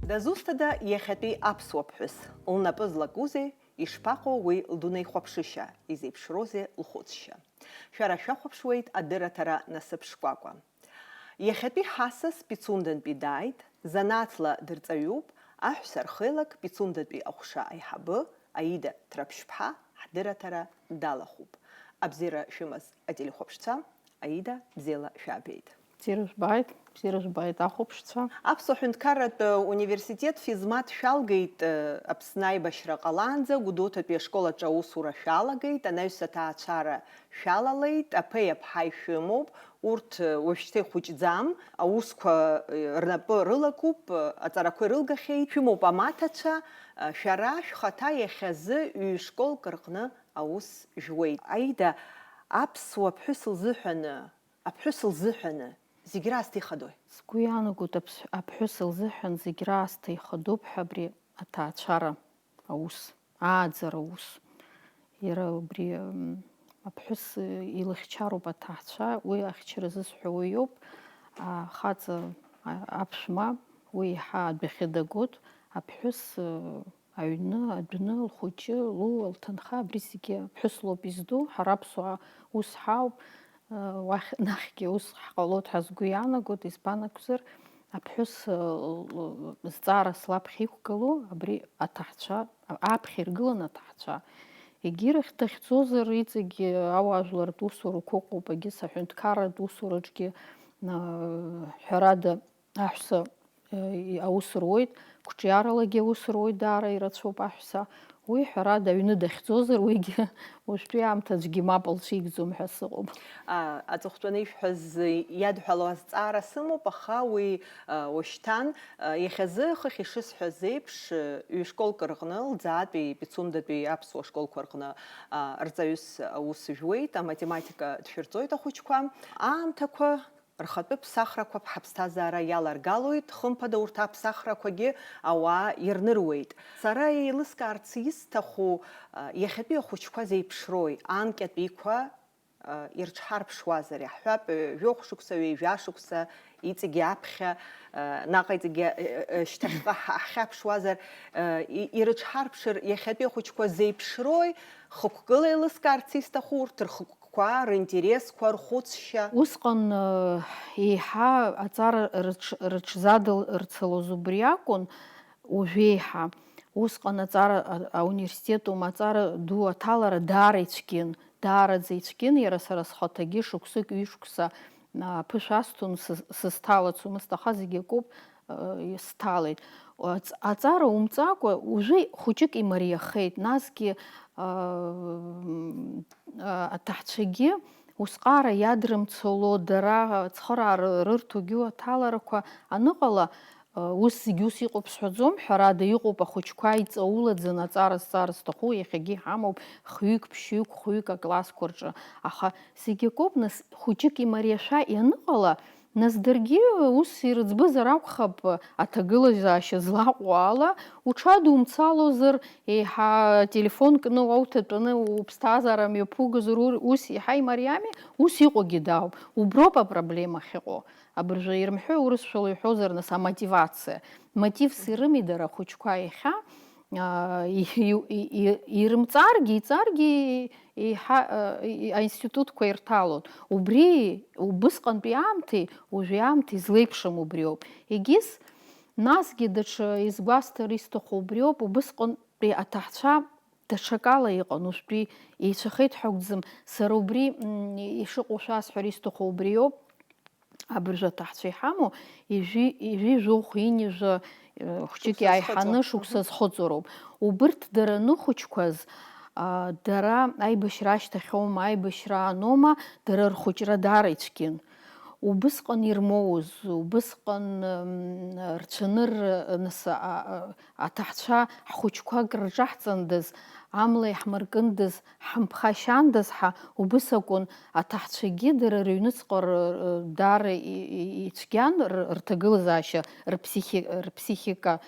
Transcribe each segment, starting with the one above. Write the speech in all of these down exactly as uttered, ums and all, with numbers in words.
Дызусҭада иахьатәи аԥсуа ԥҳәыс? Лнапы злакузеи? Ишԥаҟоу уи лдунеихәаԥшышьа? Изеиԥшроузеи лхәыцшьа? Шәара шәахәаԥшуеит адырраҭара Насыԥ шкәакәа. Иахьатәи ҳасас Пицундантәи дааит, занааҭла дырҵаҩуп, аҳәса рхеилак Пицундантәи аҟәша аиҳабы Аида Ҭраԥшьԥҳа ҳдырраҭара далахәуп. Абзиара шәымаз ателехәаԥшцәа, Аида, бзиала шәаабеит. Бзиара жәбааит, бзиара жәбааит ахәаԥшцәа. Аԥсуа ҳәынҭқарратә университет физмат шәалгеит, Аԥсны аибашьра ҟалаанӡа Гәдоуҭатәи ашкол аҿы аусура шәалагеит, анаҩс аҭаацәара шәалалеит, аԥеи аԥҳаи шәымоуп, урҭ уажәшьҭа ихәыҷӡам, аусқәа рнапы рылакуп, аҵарақәа ирылгахьеит, шәымоуп амаҭацәа, шәара шәхаҭа иахьазы ҩ-школк рҟны аус жәуеит. Аида, аԥсуа ԥҳәыс лзыҳәаны, аԥҳәыс лзыҳәаны зегь раасҭа ихадои? Сгәы иаанагоит аԥс-, аԥҳәыс лзыҳәан зегь раасҭа ихадоуп ҳәа абри аҭаацәара аус, ааӡара аус. Иара убри, м, аԥҳәыс, э, илыхьчароуп аҭаацәа, уи ахьчара зысҳәо уи иоуп. Ахаҵа, а, аԥшәма, уи еиҳа адәахьы дагоит, аԥҳәыс, э, аҩны, адәны, лхәыҷы, луа, лҭынха, абри зегьы аԥҳәыс лоуп изду, ҳара аԥсуаа ус ҳауп, э, уахь, нахьгьы ус ҳҟалоит ҳәа сгәы иаанагоит, избан акәзар, аԥҳәыс, э, л-, лзҵаарас лаԥхьа иқәгылоу абри аҭаацәа, аԥхьа иргылан аҭаацәа. Егьирахь дахьӡозар, иҵегьы ауаажәлартә усурақәа ыҟоуп, егьыс аҳәынҭқарратә усураҿгьы, э, ҳәарада, аҳәса, э, аус руеит, қәҿиаралагьы аус руеит, даара ирацәоуп аҳәса. Уи, ҳәарада, аҩны дахьӡозар, уигьы уажәтәи аамҭа аӡәгьы мап лцәигӡом ҳәа сыҟоуп. А, аҵыхәтәаны ишәҳәаз иадҳәалоу азҵаара сымоуп, аха уи, а, уашьҭан, а, иахьазы хыхь ишысҳәаз еиԥш, ҩ-школк рҟны, Лӡаатәи, Пицундатәи аԥсуа школқәа рҟны, а, рҵаҩыс аус жәуеит, аматематика дшәырҵоит ахәыҷқәа. Аамҭақәа рхатәы ԥсахрақәа ҳаԥсҭазаара иаларгалоит, хымԥада урҭ аԥсахрақәагьы ауаа ирныруеит. Сара еилыскаарц исҭаху, а, иахьатәи ахәыҷқәа зеиԥшрои, анкьатәиқәа, а, ирыҽҳарԥшуазар, иаҳҳәап, ҩажәохә шықәса, ҩажәа шықәса, иҵегьы аԥхьа, а, наҟ иҵегьы, а, а, шьҭахьҟа ҳа-, ҳхьаԥшуазар, а, и-, ирыҽҳарԥшыр, иахьатәи ахәыҷқәа зеиԥшрои, хықәкыла еилыскаарц исҭаху урҭ рхықә-, Қәа, ринтересқәа, рхәыцшьа. Усҟан, э, еиҳа аҵара рыҽ-, рыҽзадылцалоз убри акәын, уажәеиҳа. Усҟан аҵара, а-, ауниверситет аума аҵара ду аҭалара даара ицәгьан, даараӡа ицәгьан, иара сара схаҭагьы шықәсык, ҩышықәса, а, ԥышәасҭон, сыз-, сызҭалацомызт, аха зегь акоуп, э, сҭалеит. Аҵ-, аҵара умҵакәа, уажәы хәыҷык имариахеит, насгьы, а, м, а, аҭаҳцәагьы усҟара иадрымцало, дара ацхыраара рырҭогьы аҭаларақәа аныҟала, а, ус зегь ус иҟоуп сҳәаӡом, ҳәарада, иҟоуп ахәыҷқәа иҵаулаӡаны аҵара зҵара зҭаху, иахьагьы иҳамоуп хҩык, ԥшьҩык, хәҩык аклассқәа рҿы, аха зегь акоуп, нас, хәыҷык имариашәа ианыҟала, Нас даргьы ус ирыӡбызар акәхап, аҭагылазаашьа злаҟоу ала, уҽадумцалозар, еиҳа ателефон кны уа уҭатәаны уԥсҭазаара мҩаԥугозар, ур-, ус еиҳа имариами, ус иҟоугьы дауп. Уброуп апроблема ахьыҟоу. Абыржәы ирымҳәои, урысшәала иҳәозар, нас, амотивациа. Мотивс ирымеи дара ахәыҷқәа иахьа? Аа, и-, и-, и-, и-, ирымҵаргьы, иҵаргьы, еиҳа, э, и-, аинститутқәа ирҭалон. Убри убысҟантәи аамҭеи уажәи аамҭеи злеиԥшым убриоуп. Егьыс, насгьы даҽа изгәасҭар исҭаху убриоуп, убысҟантәи аҭаҳцәа даҽакала иҟан, уажәтәи еицәахеит ҳәа акәӡам, сара убри, м, ишыҟоу шәасҳәар исҭаху убриоуп. Абыржәы аҭаҳцәа иҳамоу ижәи-, ижәи жәохә, ини жәа, э, хәҷык шықәса иааиҳаны зхыҵуа. Шықәса Мгм. Зхыҵуа роуп. Убырҭ дара аныхәыҷқәаз, а, дара аибашьра ашьҭахьоума, аибашьра ааноума, дара рхәыҷра даара ицәгьан. Убысҟан ирмоуз, убысҟан, м, рцәанырра, нас, а, а, аҭаҳцәа ҳхәыҷқәа акрырҿаҳҵандаз, амла иаҳмыркындаз, ҳамԥхашьандаз ҳәа, убыс акәын, аҭаҳцәагьы дара рыҩныҵҟа р-, р-, даара и-, и-, ицәгьан р-, рҭагылазаашьа, рԥсихи-, рԥсихика,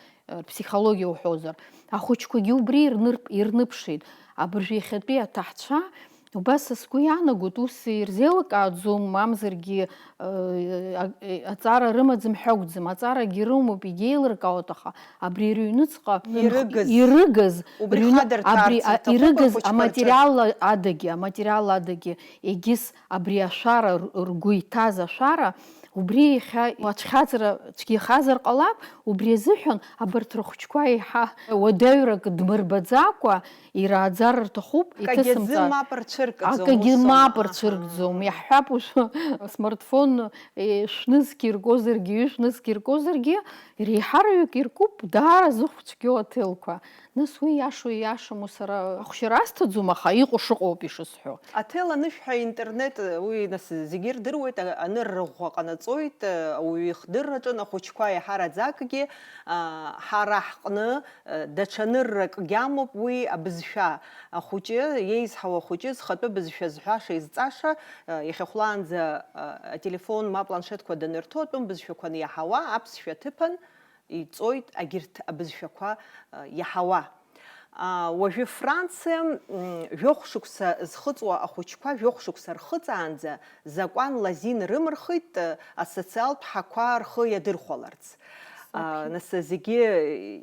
рԥсихологиа уҳәозар. Ахәыҷқәагьы убри ирнырп-, ирныԥшит. Абыржәы иахьатәи аҭаҳцәа, Убас сгәы иаанагоит, ус ирзеилкааӡом, мамзаргьы, э, а-, э, аҵара рымаӡам ҳәа акәӡам, аҵарагьы рымоуп, егьеилыркаауеит, аха абри рыҩныҵҟа Ирыгыз. Ирыгыз, Убри рыҩны-, хадырҭәаарц абри, а, ирҭахуп ирыгыз ахәыҷқәа рҿы. Аматериал адагьы, аматериал адагьы, егьыс абри ашәара р-, ргәы иҭаз ашәара, убри иахьа ацәхьаҵра цәгьахазар ҟалап, убри азыҳәан абарҭ рыхәыҷқәа еиҳа уадаҩрак дмырбаӡакәа, ирааӡар рҭахуп, Кагьазы иҭысымҵар. Мап рцәыркӡом, Акагьы ус мап аума? Рцәыркӡом. Аҳа. Иаҳҳәап, уажәы асмартфон, е, шәнызқь иргозаргьы, ҩышәнызқь иргозаргьы, реиҳараҩык иркуп, даара зыхә цәгьоу аҭелқәа. Нас уи иашоу ииашаму сара ахәшьара асҭаӡом, аха иҟоу шыҟоуп ишысҳәо. Аҭел анышә ҳәа интернет, уи нас зегьы ирдыруеит, а-, анырра ӷәӷәа ҟанаҵоит, а, ауаҩы ихдырраҿы, ахәыҷқәа иаҳараӡакгьы, а, ҳара ҳҟны, Даҽа нырракгьы амоуп уи абызшәа. Ахәыҷы, иеизҳауа ахәыҷы зхатәы бызшәа зҳәаша, изҵаша, иахьа хәлаанӡа ателефон ма апланшетқәа данырҭо, атәым бызшәақәа аниаҳауа, аԥсшәа аҭыԥан иҵоит агьырҭ абызшәақәа иаҳауа. Уажәы Франциа, м, жәохә шықәса зхыҵуа ахәыҷқәа жәохә шықәса рхыҵаанӡа закәанла азин рымырхит, асоциалтә ҳақәа рхы иадырхәаларц. А, нас зегьы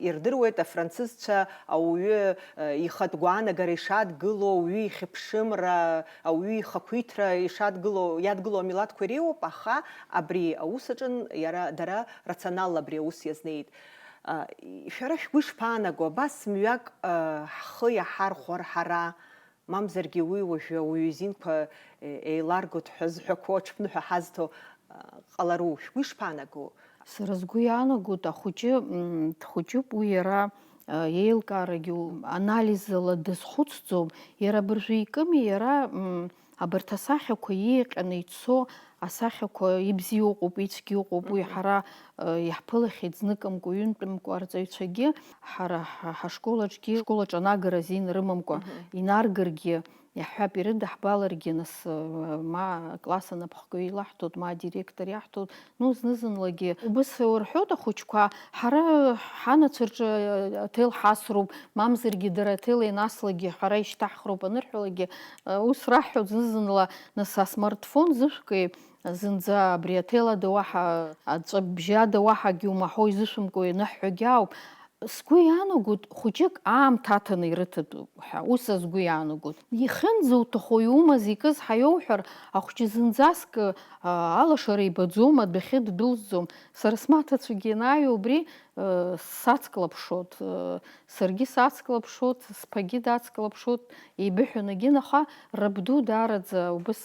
ирдыруеит афранцызцәа ауаҩы, э, ихатә гәаанагара ишадгыло, ауаҩы ихьыԥшымра, ауаҩы ихақәиҭра ишадгыло, иадгыло амилаҭқәа иреиуоуп, аха абри аус аҿын иара, дара рационалла абри аус иазнеит. А, шәара шәгәы ишԥаанаго, абас мҩак, э, ҳхы иаҳархәар ҳара? Мамзаргьы уи уажәы ауаҩы изинқәа, е-, еиларгоит ҳәа зҳәақәо аҽԥныҳәа ҳазҭо, а, ҟалару, шәгәы ишԥаанаго? Сара сгәы иаанагоит, ахәыҷы, м, дхәыҷуп, уи иара, а, иеилкаарагьы у-, анализала дазхәыцӡом, иара абыржәы икыми, иара, м, абарҭ асахьақәа ииҟьаны ицо, асахьақәа ибзиа ыҟоуп, ицәгьа ыҟоуп, уи Мгм. ҳара, э, иаҳԥылахьеит зныкымкәа, ҩынтәымкәа арҵаҩцәагьы, ҳара ҳа-, ҳашкол аҿгьы, школ аҿы анагара азин рымамкәа Мгм. инаргаргьы, иаҳҳәап, ирыдаҳбаларгьы, нас, э, ма акласс анапхгаҩ илаҳҭоит, ма адиректор иаҳҭоит, ну, зны-зынлагьы убыс урҳәоит ахәыҷқәа, ҳара ҳанацәа рҿы, э, аҭел ҳасроуп, мамзаргьы дара аҭел ианаслакгьы ҳара ишьҭаҳхроуп анырҳәалакгьы, э, ус раҳҳәоит зны-зынла, нас асмартфон зышәки, Зынӡа абри аҭел ада уаҳа, аҵәабжьы ада уаҳагьы умаҳәу изышәымкуа ианыҳҳәогьы ауп. Сгәы иаанагоит, хәыҷык аамҭа аҭаны ирыҭатәуп ҳәа, ус сгәы иаанагоит. Ихьынӡауҭаху иумаз икыз ҳәа иоуҳәар, ахәҷы зынӡаск, а, алашара ибаӡом, адәахьы ддәылҵӡом. Сара смаҭацәагьы ианааиуа убри, э, сацклаԥшуеит, э, Саргьы сацклаԥшуеит, сԥагьы дацклаԥшуеит, еибыҳәаны егьин, аха рабду даараӡа убыс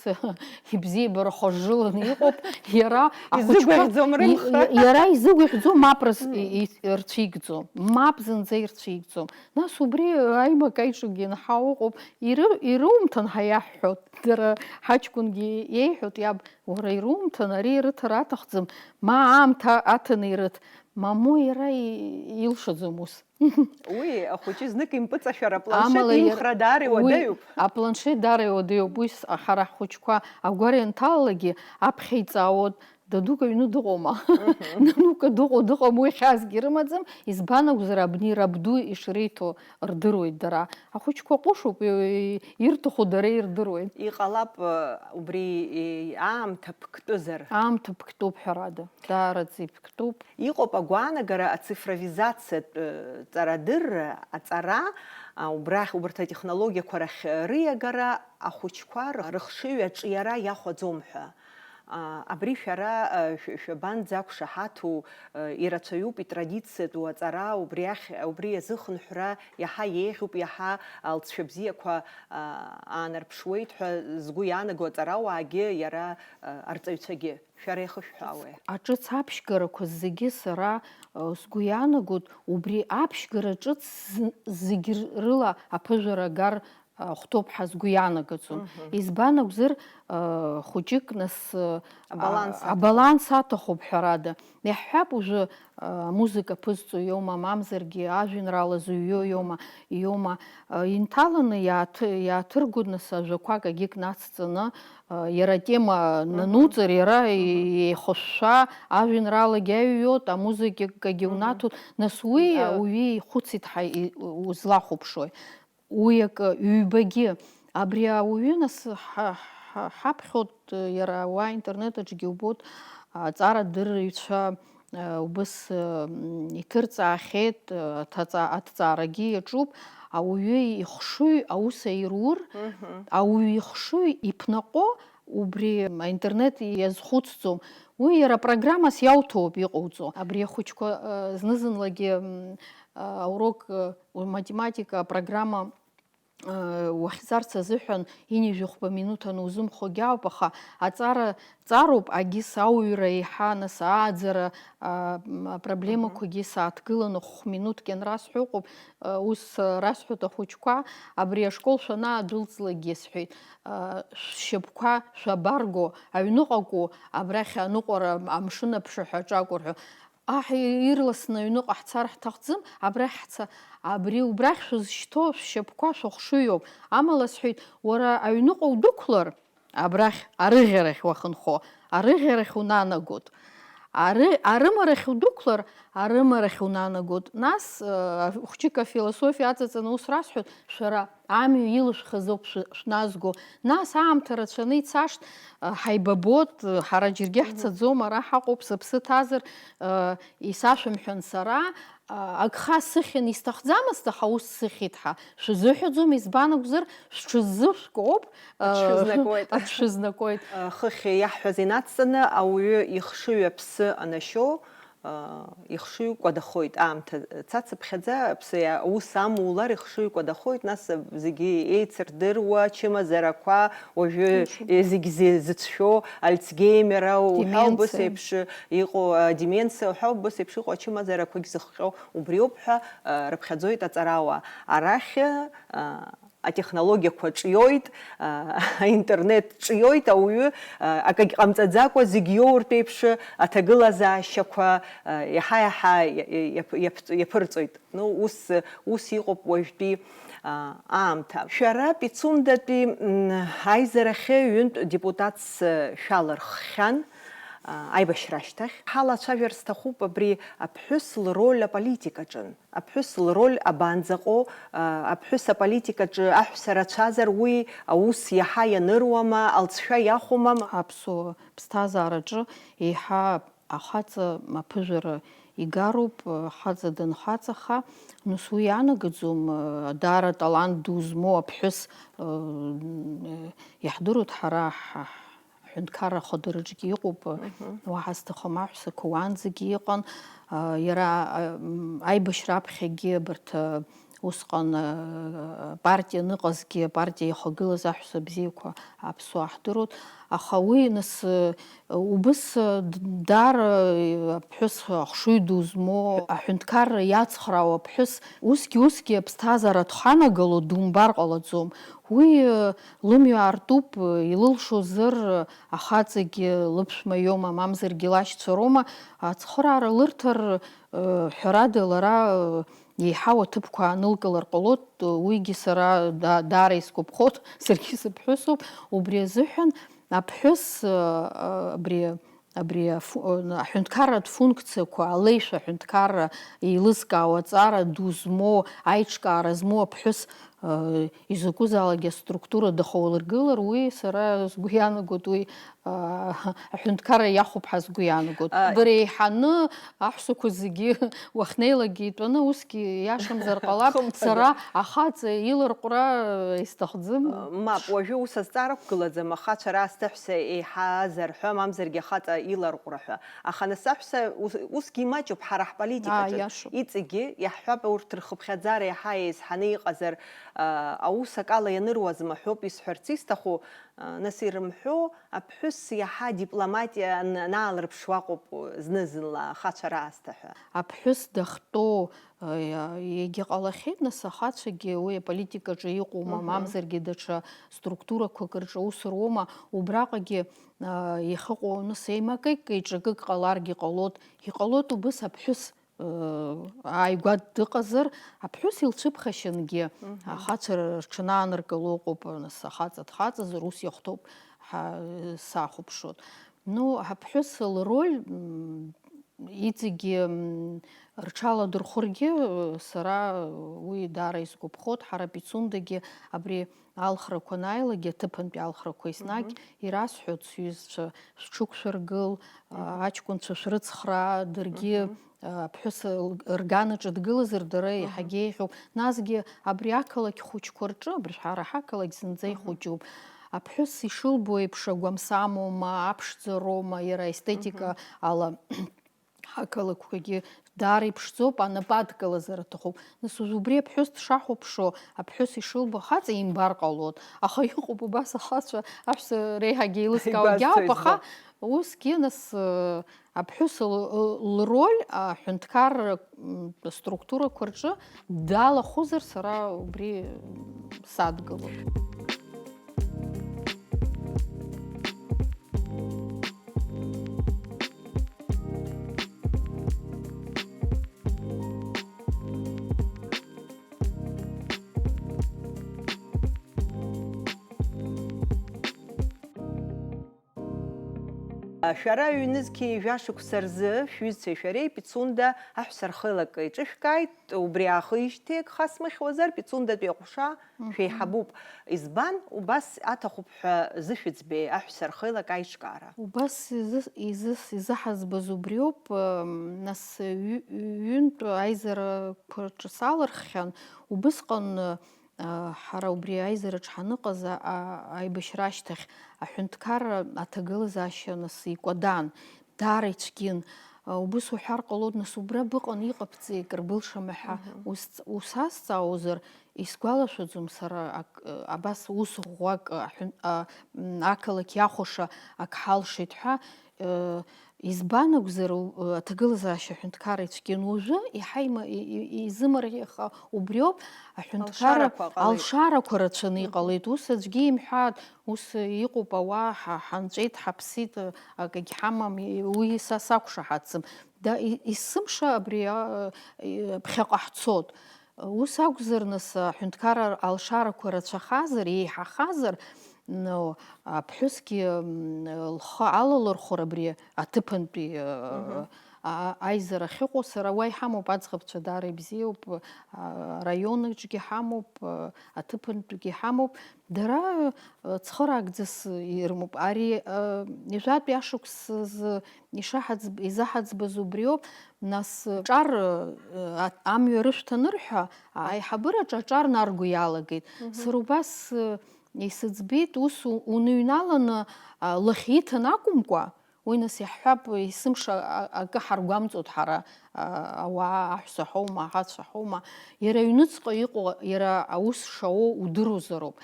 ибзиабарахо жиланы иҟоуп, иара ахәыҷқәа Изыгәаӷьӡом рымхра. И-, и-, иара изыгәаӷьӡом, мап рыз-, Мм. и-, и-, ирцәигӡом, мап зынӡа ирцәигӡом. Нас убри аимак аиҿагьы инҳау ыҟоуп, иры-, ирумҭан ҳәа иаҳҳәоит, дара ҳаҷкәынгьы иеиҳәоит иаб, уара ирумҭан, ари ирыҭар аҭахӡам, ма аамҭа аҭаны ирыҭ, мамоу иара и-, илшаӡом ус. Уи ахәыҷы знык импыҵашәар, апланшет Амала иара имхра даара уи иуадаҩуп. Апланшет даара иуадаҩуп. Уи с-, ҳара ҳхәыҷқәа агәара ианҭалалакгьы аԥхьа иҵаауоит, дадук аҩны дыҟоума? Мгм. Нанука дыҟоу, дыҟам, уи хьаасгьы рымаӡам. Избан акәзар, абни рабду ишреиҭо рдыруеит дара. Ахәыҷқәа ҟәышуп, и-, ирҭаху дара ирдыруеит. Иҟалап, э, убри, э, аамҭа ԥктәызар. Аамҭа ԥктәуп, ҳәарада. Даараӡа иԥктәуп. Иҟоуп агәаанагара ацифровизациатә, э, ҵарадырра, аҵара, а, убрахь, убарҭ атехнологиақәа рахь рыиагара ахәыҷқәа рых-, рыхшыҩ аҿиара иахәаӡом ҳәа. А, абри шәара, а, шә-, шәабанӡақәшаҳаҭу, э, ирацәаҩуп итрадициатәу аҵара, убри ахь, убри иазыхынҳәра иаҳа еиӷьуп, иаҳа алҵшәа бзиақәа, а, аанарԥшуеит ҳәа згәы иаанаго аҵарауаагьы, иара, а, арҵаҩцәагьы. Шәара иахышәҳәаауеи? Аҿыц аԥшьгарақәа зегьы сара, э, сгәы иаанагоит, убри аԥшьгара ҿыц з-, зегь р-, рыла аԥыжәара агар, э, хәҭоуп ҳәа сгәы иаанагаӡом. Мгм. Избан акәзар, э, хәыҷык нас, э, Абаланс а-, аҭахуп. Абаланс аҭахуп, ҳәарада. Иаҳҳәап, уажәы, э, амузыка ԥызҵо иоума, мамзаргьы ажәеинраала зыҩуа иоума, иоума, э, инҭаланы иааҭ-, иааҭыргоит нас ажәақәак агьык нацҵаны, Иара атема Мгм. нануҵар, иара Мгм. еихышәшәа, ажәеинраалагьы аҩуеит, амузыкагьы Мгм. унаҭоит, нас уи Иа- ауаҩы ихәыцит ҳәа и-, узлахәаԥшуеи? Уи акы, ҩбагьы, Абри ауаҩы, нас, ҳа-, ҳа-, ҳаԥхьоит, иара уа интернет аҿгьы убоит, аҵарадырҩцәа, э, убыс, э, м, иҭырҵаахьеит, э, аҭаҵа-, аҭҵаарагьы иаҿуп, ауаҩы ихшыҩ аус аирур, Мгм. ауаҩы ихшыҩ иԥнаҟо убри аинтернет иазхәыцӡом. Уи иара программас иауҭоуп иҟауҵо. Абри ахәыҷқәа, э, зны-зынлагьы, м, э, аурок, э, математика апрограмма уахьӡарц азыҳәан ҩажәи хәба минуҭ анузымхогьы ауп, аха аҵара ҵароуп, агьыс ауаҩра еиҳа, нас, ааӡара, а, м, апроблемақәагьы сааҭгыланы хә-минуҭк ианрасҳәо ыҟоуп, а, ус, а, расҳәоит ахәыҷқәа, абри ашкол шәанаадәылҵлакгьы сҳәеит, а, шәшьапқәа шәабарго, аҩныҟа акәу, абрахь аныҟәара амшын аԥшаҳәаҿы акәу рҳәо. Аҳ, ирласны аҩныҟа ҳцар ҳҭахӡам, абрахь ҳца, абри убрахь шәызшьҭоу шәшьапқәа шәыхшыҩуп. Амала, сҳәеит, уара аҩныҟа удәықәлар, абрахь арыӷьарахь уахынхо, арыӷьарахь унанагот. Ары-, арымарахь удәықәлар, арымарахь унанагот. Нас, э, хәҷык афилософиа аҵаҵаны ус расҳәоит, шәара амҩа илышәхыз ауп шә-, шәназго. Нас аамҭа рацәаны ицашт, э, ҳаибабот, э, ҳара џьаргьы Мгм. ҳцаӡом, ара ҳаҟоуп, сыԥсы ҭазар, э, исашәымҳәан сара, э, агха сыхьын, исҭахӡамызт, аха ус сыхьит ҳәа. Шәызыҳәаӡом, избан акәзар, шәҽыззышәкоуп, э, Аҽшәызнакуеит. аҽшәызнакуеит. Э, хыхь иаҳҳәаз инацҵаны, ауаҩы ихшыҩ аԥсы анашьо, э, ихшыҩ кәадахоит, аамҭа цацыԥхьаӡа, аԥсы иа-, аус амулар ихшыҩ кәадахоит, нас зегьы еицырдыруа, ачымазарақәа, уажәы, Мшәан. э, зегь зи-, зыцәшәо, Альцгеймер ау-, ҳәа убыс Деменциа. еиԥш иҟоу, э, деменциа ҳәа убыс еиԥш иҟоу ачымазарақәагь зыхҟьо убриоуп ҳәа, э, рыԥхьаӡоит аҵарауаа. Арахь, э, атехнологиақәа ҿиоит, а, аинтернет ҿиоит, ауаҩы, а, акагь ҟамҵаӡакәа зегь иоуртә еиԥш аҭагылазаашьақәа, а, иаҳа-иаҳа иа-, иаԥ-, иаԥ-, иаԥырҵоит. Ну, ус, ус иҟоуп уажәтәи, а, аамҭа. Шәара Пицундатәи, м, аизарахьы ҩынтә депутатс шәалырххьан, а, аибашьра ашьҭахь. Ҳалацәажәар сҭахуп абри аԥҳәыс лроль аполитикаҿы. Аԥҳәыс лроль абанӡаҟоу, а, аԥҳәыс аполитикаҿы аҳәса рацәазар, уи аус иаҳа ианыруама, алҵшәа иахәома? Аԥсуа ԥсҭазаараҿы еиҳа ахаҵа аԥыжәара игароуп, ахаҵа данхаҵаха, нас уи иаанагаӡом, даара талант ду змоу аԥҳәыс, иаҳдыруеит ҳара ҳ-, Аҳәынҭқарра ахадараҿгьы иҟоуп, Мгм. уаҳа сҭахым аҳәсақәа уаанӡагьы иҟан, а, иара, а, м, аибашьра аԥхьагьы абарҭ, а, усҟан, а, партиа аныҟазгьы, апартиа иахагылаз аҳәса бзиақәа аԥсуаа ҳдыруеит, аха уи нас, а, убыс, а, д-, даара, а, аԥҳәыс ахшыҩ ду змоу, аҳәынҭқарра иацхраау аԥҳәыс, усгьы-усгьы аԥсҭазаара дханагало думбар ҟалаӡом. Уи, э, лымҩа аартуп, э, илылшозар, э, ахаҵагьы лыԥшәма иоума, мамзаргьы лашьцәа роума, ацхыраара лырҭар, э, ҳәарада, лара, э, еиҳау аҭыԥқәа аанылкылар ҟалоит, э, уигьы сара да-, даара исгәаԥхоит, саргьы сыԥҳәысуп, убри азыҳәан аԥҳәыс, э, э, абри Абри афу-, аҳәынҭқарратә функциақәа, алеишәа аҳәынҭқарра еилызкаауа аҵара ду змоу, аиҿкаара змоу аԥҳәыс, э, изакәызаалакгьы аструктура дахьаулыргылар, уи сара сгәы иаанагоит, уи, э, аҳәынҭқарра иахәоуп ҳәа сгәы иаанагоит. А, Бара еиҳаны аҳәсақәа зегьы уахьнеилакгьы итәаны, усгьы иашамзар ҟалап, Хымԥада. Сара ахаҵа иларҟәра, э, исҭахӡам. Мап, уажәы ус азҵаара ақәгылаӡам, ахацәа раасҭа аҳәса еиҳа азар ҳәа, мамзаргьы ахаҵа иларҟәра ҳәа. Аха нас аҳәса ус, усгьы имаҷуп ҳара ҳполитикаҿы. Аа, иашоуп. Иҵегьы иаҳҳәап, урҭ рхыԥхьаӡара иаҳа еизҳаны иҟазар, а, аус акала ианыруазма ҳәоуп исҳәарц исҭаху, а, нас ирымҳәо, аԥҳәыс иаҳа дипломатиа ан-, анаалырԥшуа ыҟоуп зны-зынла ахацәа раасҭа ҳәа. Аԥҳәыс дахьтәоу, а, иа-, егьа ҟалахьеит, нас ахацәагьы уи аполитикаҿы иҟоума, Мгм. мамзаргьы даҽа структурақәак рҿы аус руома, убраҟагьы, а, иахьыҟоу, нас еимакык, еиҿакык ҟаларгьы ҟалоит, иҟалоит убыс аԥҳәыс, э, ааигәа дыҟазар, аԥҳәыс илцәыԥхашьангьы, Мгм. ахацәа рҽанааныркыло ыҟоуп, нас ахаҵа дхаҵазар, ус иахәҭоуп ҳәа, э, сахәаԥшуан. Ну, аԥҳәыс лроль, м, иҵегьы, м, рҽаладырхәыргьы, сара уи даара исгәаԥхоит. Ҳара Пицундагьы абри алхрақәа анааилак, аҭыԥантәи алхрақәа еснагь ирасҳәоит сҩызцәа, шәҽықәшәыргыл, аҷкәынцәа шәрыцхраа, даргьы, аԥҳәыс рганаҿы дгылазар, дара еиҳагьы еиӷьуп. Насгьы абри ақалақь хәыҷқәа рҿы, абыржәы ҳара ҳақалақь зынӡа ихәыҷуп. Аԥҳәыс ишылбо еиԥш агәамсамоума, аԥшӡароума, иара аестетика ала ақалақьқәагьы даара иԥшӡоуп, анапы адкылазар аҭахуп. Нас уажә убри аԥҳәыс дшахәаԥшуа, аԥҳәыс ишылбо ахаҵа имбар ҟалоит. Аха иҟоуп убас ахацәа, аҳәса реиҳагьы еилызкаауагьы ауп, аха усгьы нас, э, аԥҳәыс л-, лроль аҳәынҭқарра, м, структурақәа рҿы далахәызар, сара убри, м, садгылоит. Шәара ҩнызқьи жәа шықәса рзы шәҩызцәеи шәареи Пицунда аҳәса рхеилак еиҿышәкааит. Убри аахижьҭеи агха смыхьуазар, Пицундатәи аҟәша шәеиҳабуп. Избан убас аҭахуп ҳәа зышәыӡбеи аҳәса рхеилак аиҿкаара? Убас изы-, изы-, изыҳаӡбаз убриоуп, м, нас ҩ-, ҩынтә аизарақәа рҿы салырххьан, убысҟан, а, ҳара убри аизараҿ ҳаныҟаз, а, а, аибашьра ашьҭахь аҳәынҭқарра аҭагылазаашьа нас икәадан, даара ицәгьын. А, убыс уҳәар ҟалоит, нас убра быҟан, иҟабҵеи, акыр былшама ҳәа ус, усазҵаауазар, исгәалашәаӡом сара ак-, абас ус ӷәӷәак аҳәын-, а, м, ақалақь иахәаша ак ҳалшеит ҳәа, э, Избан акәзар, у-, аҭагылазаашьа аҳәынҭқарра ицәгьан. Уажәы иаҳа има-, и-, и-, изымариаха убриоуп, аҳәынҭқарра алшарақәа ҟалеит. Алшарақәа рацәаны иҟалеит. Ус аӡәгьы имҳәааит, ус иҟоуп, ауаа ҳа-, ҳанҵәеит, ҳаԥсит, акагь ҳамам, и-, уи са сақәшаҳаҭӡам. Да, и-, есымша абри, а, и-, ԥхьаҟа ҳцот. Ус акәзар, нас, аҳәынҭқарра алшарақәа рацәахазар, еиҳахазар, ну, аԥҳәысгьы, м, лхы алалырхәыр абри аҭыԥантәи, э, а-, аизара ахьыҟоу, сара уа иҳамоуп, аӡӷабцәа даара ибзиоуп, а, араионаҿгьы ҳамоуп, а, аҭыԥантәгьы ҳамоуп. Дара, э, цхыраагӡас ирымоуп. Ари, э, ҩажәатәи ашықәс азы ишаҳаӡб-, изаҳаӡбаз убриоуп, нас, э, ҿар, э, а-, амҩа рышәҭаныр ҳәа, аиҳабыраҿы аҿар нарго иалагеит. Сара убас, э, исыӡбеит, ус у-, уныҩналаны, а, лахь иҭан акәымкәа, уи нас иаҳҳәап, есымша а-, акы ҳаргәамҵуеит ҳара, а, ауаа, аҳәса ҳаума, аҳацәа ҳаума, иара аҩныҵҟа иҟоу, иара аус шауоу удыруазароуп.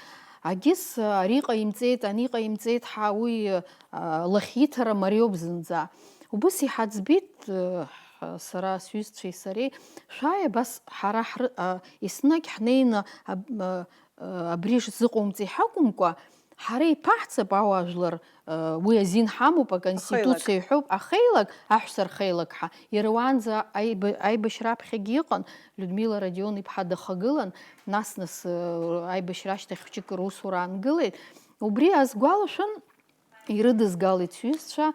Агьыс, а, ари ҟаимҵеит, ани ҟаимҵеит ҳәа уи, а, лахь иҭара мариоуп зынӡа. Убыс иҳаӡбеит, э, ҳ-, сара сҩызцәеи сареи, шәааи абас ҳара ҳры-, а, еснагь ҳнеины аб-, а, абри шәзыҟоумҵеи ҳакәымкәа, ҳара иԥаҳҵап ауаажәлар, уи азин ҳамоуп, аконституциа иҳәоуп, ахеилак, аҳәса рхеилак ҳәа. Иара уаанӡа аиба-, аибашьра аԥхьагьы иҟан, Людмила Родион-иԥҳа дахагылан, нас-нас, аибашьра ашьҭахь хәҷык русура аангылеит. Убри азгәалашәан, ирыдызгалеит сҩызцәа,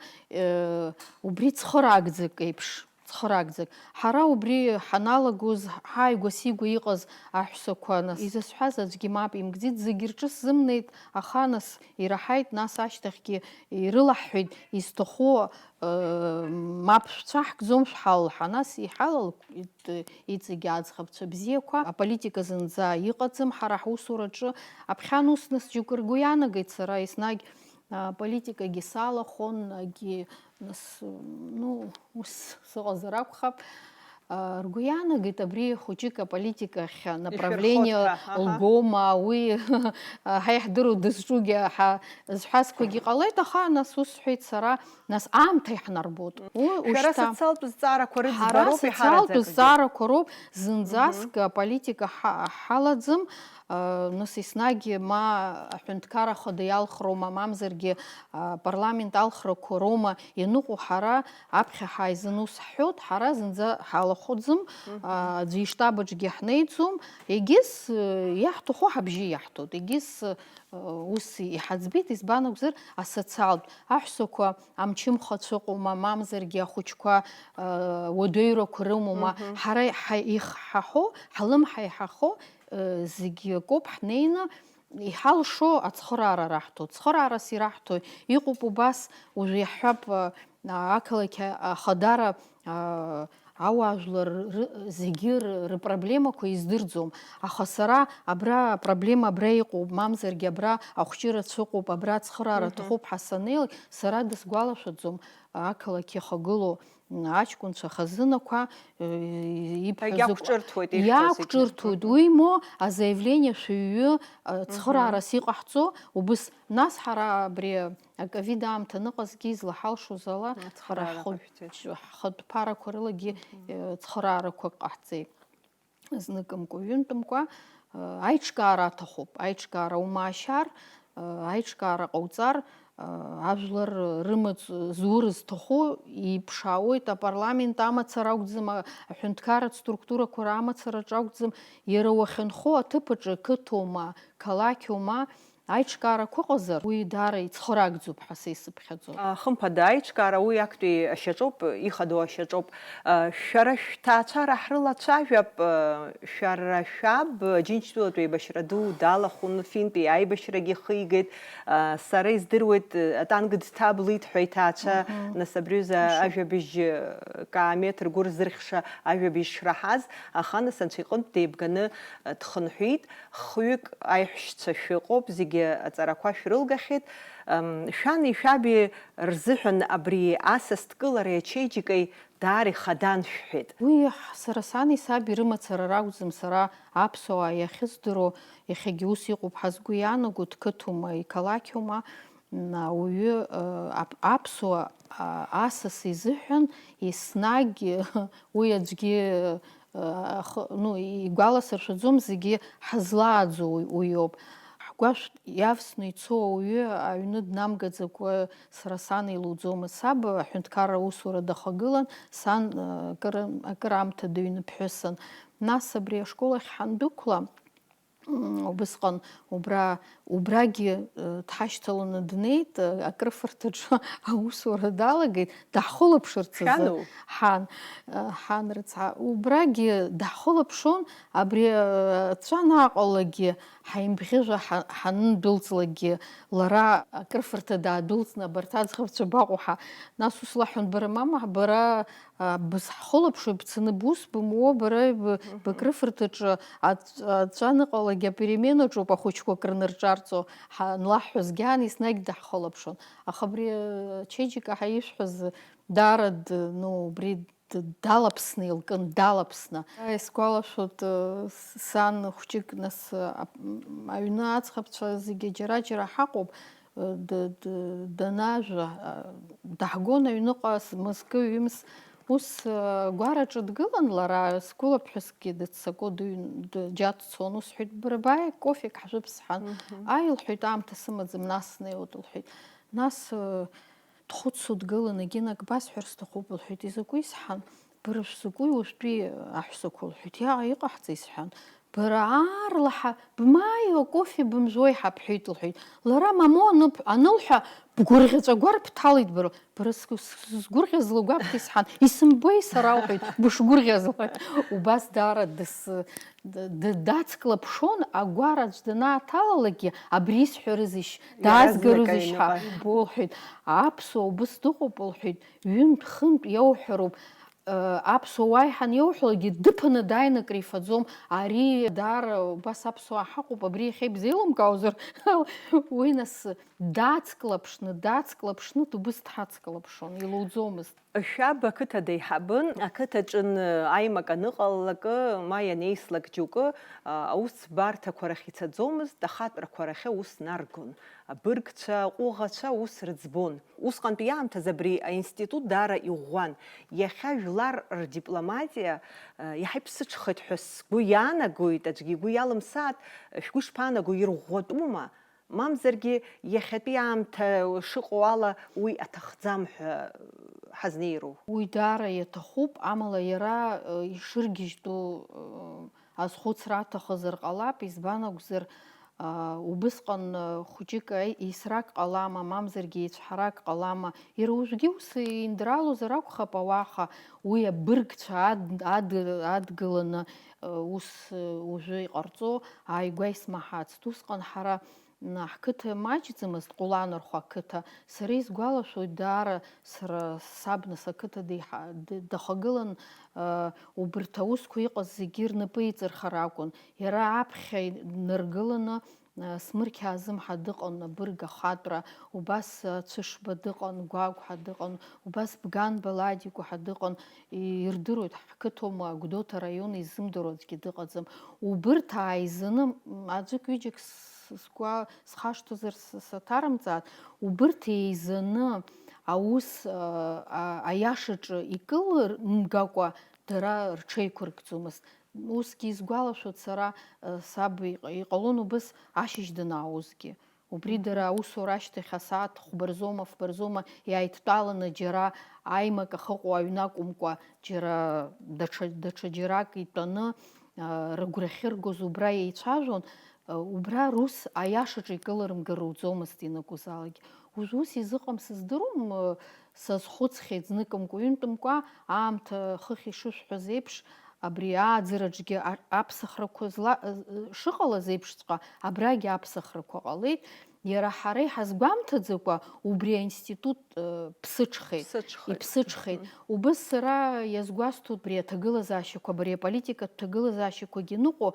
убри цхыраагӡак еиԥш. Цхыраагӡак. Ҳара убри ҳаналагоз, ҳааигәа-сигәа иҟаз аҳәсақәа, нас, изасҳәаз аӡәгьы мап имкӡеит, зегьы рҿы сзымнеит, аха, нас, ираҳаит, нас ашьҭахьгьы ирылаҳҳәеит, изҭаху, э, мап шәцәаҳкӡом, шәҳалалҳа, нас иҳалалкит иҵегьы аӡӷабцәа бзиақәа. Аполитика зынӡа иҟаӡам ҳара ҳусураҿы. Аԥхьан ус, нас, џьоукы ргәы иаанагеит, сара еснагь аполитикагьы салахәын, агьи, нас, ну, ус сыҟазар акәхап. А, ргәы иаанагеит абри хәыҷык аполитика ахь направление лгома, уи, а, ҳа иаҳдыруа дызҿугьы ҳа зҳәазқәагьы ҟалеит, аха, нас, ус сҳәеит сара, нас, аамҭа иаҳнарбоит. Уи шәара ушьҭа социалтә зҵаарақәа рыӡбароуп иҳараӡакгьы. Ҳара социалтә зҵаарақәа роуп, зынӡаск аполитика ҳа-, ҳалаӡам. Нас еснагь ма аҳәынҭқар ахада иалхроума, мамзаргьы апарламент алхрақәа роума ианыҟоу, ҳара аԥхьа ҳааизаны ус ҳҳәоит, ҳара зынӡа ҳалахәӡам, аӡәы иштабаҿгьы ҳнеиӡом, егьыс иаҳҭаху ҳабжьы иаҳҭоит, егьыс ус иҳаӡбеит, избан акәзар, асоциалтә аҳәсақәа амчымхацәа ыҟоума, мамзаргьы ахәыҷқәа, уадаҩрақәа рымоума, ҳара иҳаҳәо, ҳалымҳа иҳахо, зегьы акоуп, ҳнеины иҳалшо ацхыраара раҳҭо, цхыраарас ираҳҭо иҟоуп. Убас уажә иаҳҳәап, ақалақь ахадара, ауаажәлар зегьы рыпроблемақәа издырӡом, аха сара абра апроблема абра иҟоуп, мамзаргьы абра ахәҷы рацәа ыҟоуп, абра ацхыраара аҭахуп ҳәа санеилак, сара дысгәалашәаӡом ақалақь иахагылоу аҷкәынцәа хазынақәа, э, ибҳәаз Иагьақәҿырҭуеит, ишәҳәо зегьы. Иақәҿырҭуеит, уи мо азаявление шәыҩҩы, э, цхыраарас иҟаҳҵо, убыс, нас ҳара абри аковид аамҭа аныҟазгьы излаҳалшоз ала, ҳара Ацхыраара ҳхатә, ҟашәҵеит. Ҳхатә ԥарақәа рылагьы, э, цхыраарақәак ҟаҳҵеит. Зныкымкәа, ҩынтәымкәа, э, аиҿкаара аҭахуп. Аиҿкаара умаашьар, э, аиҿкаара ҟауҵар, э, ажәлар рымаҵ зур зҭаху иԥшаауеит, апарламент амацара акәӡам, а-, аҳәынҭқарратә структурақәа рамацараҿ акәӡам, иара уахьынхо аҭыԥ аҿы қыҭоума, қалақьоума, аиҿкаарақәа ыҟазар, уи даара ицхыраагӡоуп ҳәа са исыԥхьаӡоит. А, хымԥада, аиҿкаара уи актәи ашьаҿоуп, ихадоу ашьаҿоуп. А, шәара шәҭаацәара ҳрылацәажәап, а, шәара шәаб Џьынџьтәылатә еибашьра ду далахәын, финтәи аибашьрагьы ихигеит. А, сара издыруеит, атанк дҭаблит ҳәа иҭаацәа, Мгм. Нас абри аҩыза Мшәы. Ажәабжь, а, каамеҭ ргәы рзырхьша ажәабжь шраҳаз, аха нас анцәа иҟынтә деибганы, а, дхынҳәит. Хҩык аиҳәшьцәа шәыҟоуп, зегьы аҵарақәа шәрылгахьеит. Ам, шәани шәаби рзыҳәан абри асас дкылареи ачеиџьыкеи даара ихадан шәҳәеит. Уи ҳ-, сара сани саби рымацара ракәӡам, сара аԥсуаа иахьыздыруа, иахьагьы ус иҟоуп ҳәа сгәы иаанаго, дқыҭоума, иқалақьума, м, ауаҩы, э, ап-, аԥсуа, а, асас изыҳәан еснагь уи аӡәгьы ахы, ну, игәаласыршәаӡом, зегьы ҳазлааӡо уи, уиоуп. Ҳгәашә иавсны ицо ауаҩы аҩны днамгаӡакәа сара сан илуӡомызт. Саб аҳәынҭқарра аусура дахагылан, сан, э, акыр, акыр аамҭа дыҩныԥҳәысын. Нас абри ашкол ахь ҳандәықәла, м, убысҟан убра, убрагьы, э, дҳашьҭаланы днеит, э, акрыфарҭаҿы аусура далагеит, даҳхылаԥшырц азы. Шәану? Ҳан, э, ҳан рыцҳа. Убрагьы даҳхылаԥшуан, абри, э, аҵәа анаҟалагьы, ҳаимбӷьыжәа ҳа-, ҳанындәылҵлакгьы, лара акрыфарҭа даадәылҵны, абарҭ аӡӷабцәа баҟоу ҳа. Нас ус лаҳәон, бара, мама, бара, а, бысҳхылаԥшуеит, бцаны бус бымуо, бара б-, Мгм. бакрыфарҭаҿы аҵ-, аҵәа аныҟалагьы апеременаҿоуп ахәыҷқәа акрынырҿарҵо, ҳанлаҳҳәозгьы ан еснагь даҳхылаԥшуан. Аха абри, э, ачеиџьыка ҳәа ишәҳәаз даара д-, ну, убри д-, далаԥсны илкын, далаԥсны. Ааи, исгәалашәоит, э, с-, сан хәҷык нас, э, ап-, м, аҩны аӡӷабцәа зегьы џьара-џьара ҳаҟоуп, д-, д-, данажәа, а, даҳгон аҩныҟа с-, мызкы, ҩымз. Ус, а, гәараҿы дгылан лара, сгәылаԥҳәысгьы дыццакуа дыҩн-, д-, џьа дцон. Ус ҳәеит, бара бааи, кофек ҳжәып сҳәан. Мгм. Ааи, лҳәеит, аамҭа сымаӡам, нас снеиуеит, лҳәеит. Нас, а, дхәыцуа дгылан, егьи, ак басҳәар сҭахуп, лҳәеит, изакәи сҳәан. Бара шәзакәи уажәтәи аҳәсақәа? Лҳәеит, иаҟа иҟаҳҵеи сҳәан. Бара аарлаҳа бмааиуа, кофе бымжәуа иҳабҳәеит, лҳәеит. Лара мамоу аныԥ-, анылҳәа, бгәырӷьаҵәа гәарԥ ҭалеит бара. Бара сгәы-, с-, сызгәырӷьаз лгәабҭеи сҳәан, исымбеи сара, лҳәеит, бышгәырӷьаз, лҳәеит. Убас даара дыс-, д-, д-, дацклаԥшон, агәараҿ данааҭалалакгьы, абри исҳәарызишь, Иаразнак даазгарызишь ҳәа, аҩныҟа. Бо, лҳәеит, аԥсуа убыс дыҟоуп, лҳәеит, ҩынтә-хынтә иауҳәароуп. Э, аԥсуа уаҩ ҳаниоуҳәалакгьы, дыԥаны дааины акрифаӡом. Ари даара убас аԥсуаа ҳаҟоуп, абри иахьа ибзеилымкаозар, уи нас дацклаԥшны, дацклаԥшны, дубыс дҳацклаԥшуан, илуӡомызт. Шәаб ақыҭа деиҳабын, ақыҭаҿын аимак аныҟалалакы, ма ианеислак џьоукы, а, аусбарҭақәа рахь ицаӡомызт, ахатәрақәа рахьы аус наргон. Абыргцәа, аҟәыӷацәа аус рыӡбон. Усҟантәи аамҭазы абри аинститут даара иӷәӷәан. Иахьа жәлар рдипломатиа, э, иаҳа иԥсыҽхеит ҳәа сгәы иаанагоит, аӡәгьы игәы иалымсааит, шәгәы ишԥаанаго, ирӷәӷәатәума? Мамзаргьы иахьатәи аамҭа шыҟоу ала уи аҭахӡам ҳәа ҳазнеироу? Уи даара иаҭахуп, амала иара, э, ишыргьежьтәу, э, азхәыцра аҭахызар ҟалап, избан акәзар, Убысҟан хәыҷык еисрак ҟалама, мамзаргьы еицәҳарак ҟалама, иара уажәгьы ус еиндралозар акәхап, ауаха уи абыргцәа адгыланы ус уажәы иҟарҵо ааигәа исмаҳацт. Усҟан ҳара ҳқыҭа маҷӡамызт, Ҟәланырхәа ақыҭа. Сара исгәалашәоит, даара сара саб нас ақыҭа дахагылан, убырҭ аусқәа иҟаз зегьы рнапы иҵырхыр акәын. Иара аԥхьа инаргыланы, Смырқьаа Зымҳа дыҟан, абырг ахатәра, убас Цәышба дыҟан, Гәагә ҳәа дыҟан, убас Бганба Ладикәа ҳәа дыҟан, ирдыруеит, ҳқыҭоума, Гәдоуҭа араион изымдыруа аӡәгьы дыҟаӡам. Убырҭ ааизаны, аӡәык-ҩыџьак сгәа схашҭозар саҭарымҵааит, убырҭ еизаны аус аиашаҿы икылырмгакәа дара рҽеиқәыркӡомызт. Усгьы исгәалашәоит сара, саб иҟалон убыс ашьыжь данаауазгьы. Убри дара аусура ашьҭахь асааҭ хәба рзоума, фба рзоума иааидтәаланы џьара аимак ахьыҟоу аҩны акәымкәа, џьара даҽа, даҽа џьарак итәаны, рыгәра ахьыргоз убра еицәажәон, убра рус аиашаҿы икылырмгар руӡомызт ианакәызаалакь. Уажә ус изыҟам сыздыруам, сазхәыцхьеит зныкымкәа-ҩынтәымкәа, аамҭа хыхь ишышәҳәаз еиԥш, абри ааӡараҿгьы аԥсахрақәа шыҟалаз еиԥшҵәҟьа, абрагьы аԥсахрақәа ҟалеит. Иара ҳара иҳазгәамҭаӡакәа убри аинститут ԥсыҽхеит, иԥсыҽхеит. Убыс сара иазгәасҭоит абри аҭагылазаашьақәа, абри аполитикатә ҭагылазаашьақәагьы ныҟәо,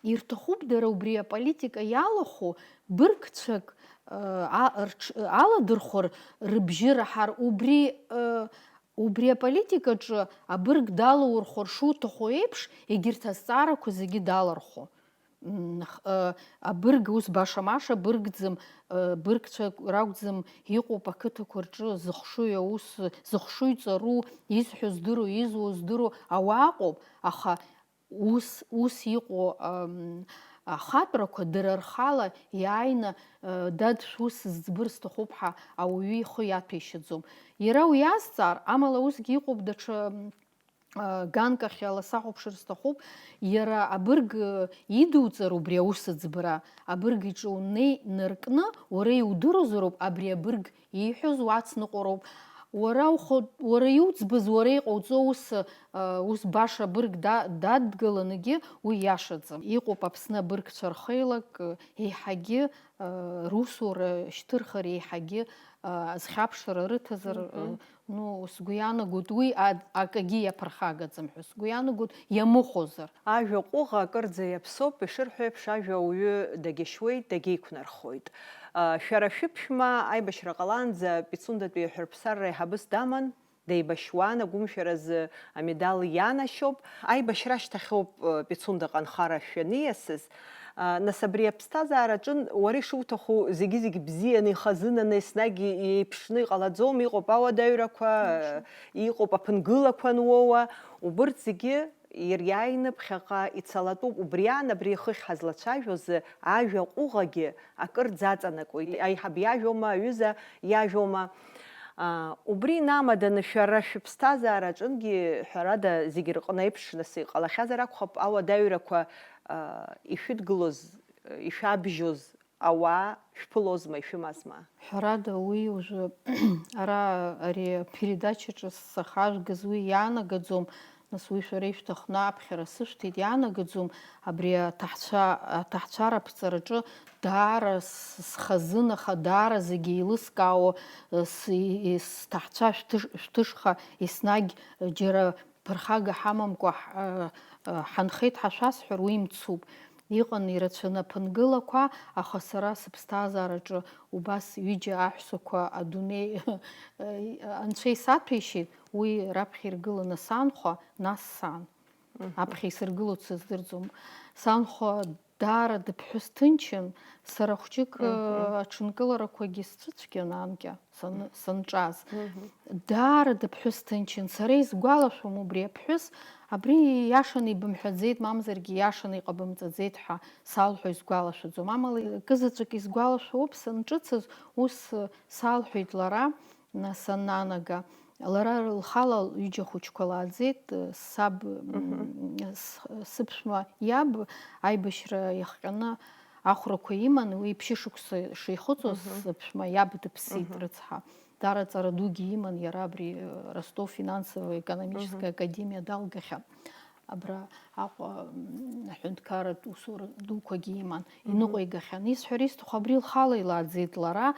ирҭахуп дара убри аполитика иалахәу быргцәак аладырхәыр, рыбжьы раҳар, убри Убри аполитикаҿы абырг далаурхәыр шуҭаху еиԥш, егьырҭ азҵаарақәа зегьы далархәо. Абырг ус баша-маша быргӡам, быргцәак ракәӡам, иҟоуп ақыҭақәа рҿы зыхшыҩ аус, зыхшыҩ ҵару, изҳәо здыру, изуо здыру ауаа ыҟоуп, аха Ус, ус иҟоу ахатәрақәа дара рхала иааины, дад, шәус зӡбыр сҭахуп ҳәа ауаҩы ихы иаҭәеишьаӡом. Иара уи азҵаар, амала усгьы иҟоуп даҽа ганкахь ала сахәаԥшыр сҭахуп, иара абырг идуҵар убри аус аӡбра, абырг иҿы унеи наркны, уара иудыруазароуп абри абырг Ииҳәоз уацныҟәароуп. Уара ухы, уара иуӡбыз, уара иҟауҵо ус, ус баша бырг да-, дадгыланыгьы уи иашаӡам. Иҟоуп Аԥсны абыргцәа рхеилак, еиҳагьы, русура шьҭырхыр, еиҳагьы, азхьаԥшра рыҭазар, Мгм. Ну, сгәы иаанагоит, уи ад-, акагьы иаԥырхагаӡам ҳәа сгәы иаанагоит, иамыхәозар. Ажәа ҟәыӷа акырӡа иаԥсоуп, ишырҳәо еиԥш, ажәа ауаҩы дагьашьуеит, дагьеиқәнархоит. А, шәара шәыԥшәма аибашьра ҟалаанӡа Пицундатәи аҳәырԥсарра аиҳабыс даман, деибашьуан, агәымшәаразы амедал ианашьоуп. Аибашьра ашьҭахьоуп, э, Пицундаҟа анхара шәаниасыз. А, нас абри аԥсҭазаараҿын уара ишуҭаху зегьы-зегь бзианы, ихазынаны, еснагь иеиԥшны иҟалаӡом, иҟоуп ауадаҩрақәа, Мшәан. Иҟоуп аԥынгылақәа ануоуа, убырҭ зегьы ириааины ԥхьаҟа ицалатәуп. Убри аан абри хыхь ҳазлацәажәоз ажәа ҟәыӷагьы акыр ӡаҵанакуеит. Аиҳаб иажәоума, аҩыза иажәоума? А, убри инамаданы шәара шәыԥсҭазаараҿынгьы, ҳәарада, зегь рҟны еиԥш нас иҟалахьазар акәхап, ауадаҩрақәа, а, ишәыдгылоз, ишәабжьоз ауаа шәԥылозма, ишәымазма? Ҳәарада, уи уажәы ара ари апередачаҿы сахьаажәгаз уи иаанагаӡом, Нас уи шәара ишәҭахны аԥхьара сышәҭеит, иаанагаӡом, абри аҭаҳцәа-, аҭаҳцәара аԥҵараҿы даара с-, схазын, аха даара зегьы еилыскаауа, э, с-, и-, и-, сҭаҳцәа шәҭыш-, шәҭышха еснагь, э, џьара ԥырхага ҳамамкәа ҳ-, э, э, ҳанхеит ҳәа шәасҳәар, уи мцуп. Иҟан ирацәаны аԥынгылақәа, аха сара сыԥсҭазаараҿы убас ҩыџьа аҳәсақәа адунеи, э, анцәа исаҭәеишьеит. Уи раԥхьа иргыланы санхәа, нас сан. Мгм. Аԥхьа исыргылоит сыздырӡом. Санхәа даара дыԥҳәыс ҭынчын, сара хәҷык, Мгм. э, аҽынкыларақәагьы сцәыцәгьан анкьа сан-, санҿаз. Мгм. Даара дыԥҳәыс ҭынчын. Сара исгәалашәом убри аԥҳәыс, абри иашаны ибымҳәаӡеит, мамзаргьы иашаны иҟабымҵаӡеит ҳәа салҳәо исгәалашәаӡом. Амала, акызаҵәык исгәалашәоуп, санҿыцыз ус, э, салҳәеит лара. Нас аннанага, лара лхала ҩыџьа хәыҷқәа лааӡеит, саб, Мгм. м, с-, сыԥшәма иаб аибашьра иахҟьаны ахәрақәа иман, уи ԥшьышықәса шихыҵуаз, сыԥшәма иаб дыԥсит рыцҳа. Даара ҵара дугьы иман иара абри, э, Ростов финансово-экономическая академиа далгахьан. Абра Аҟәа, м, аҳәынҭқарратә усура дуқәагьы иман, иныҟәигахьан. Исҳәар исҭаху, абри лхала илааӡеит лара,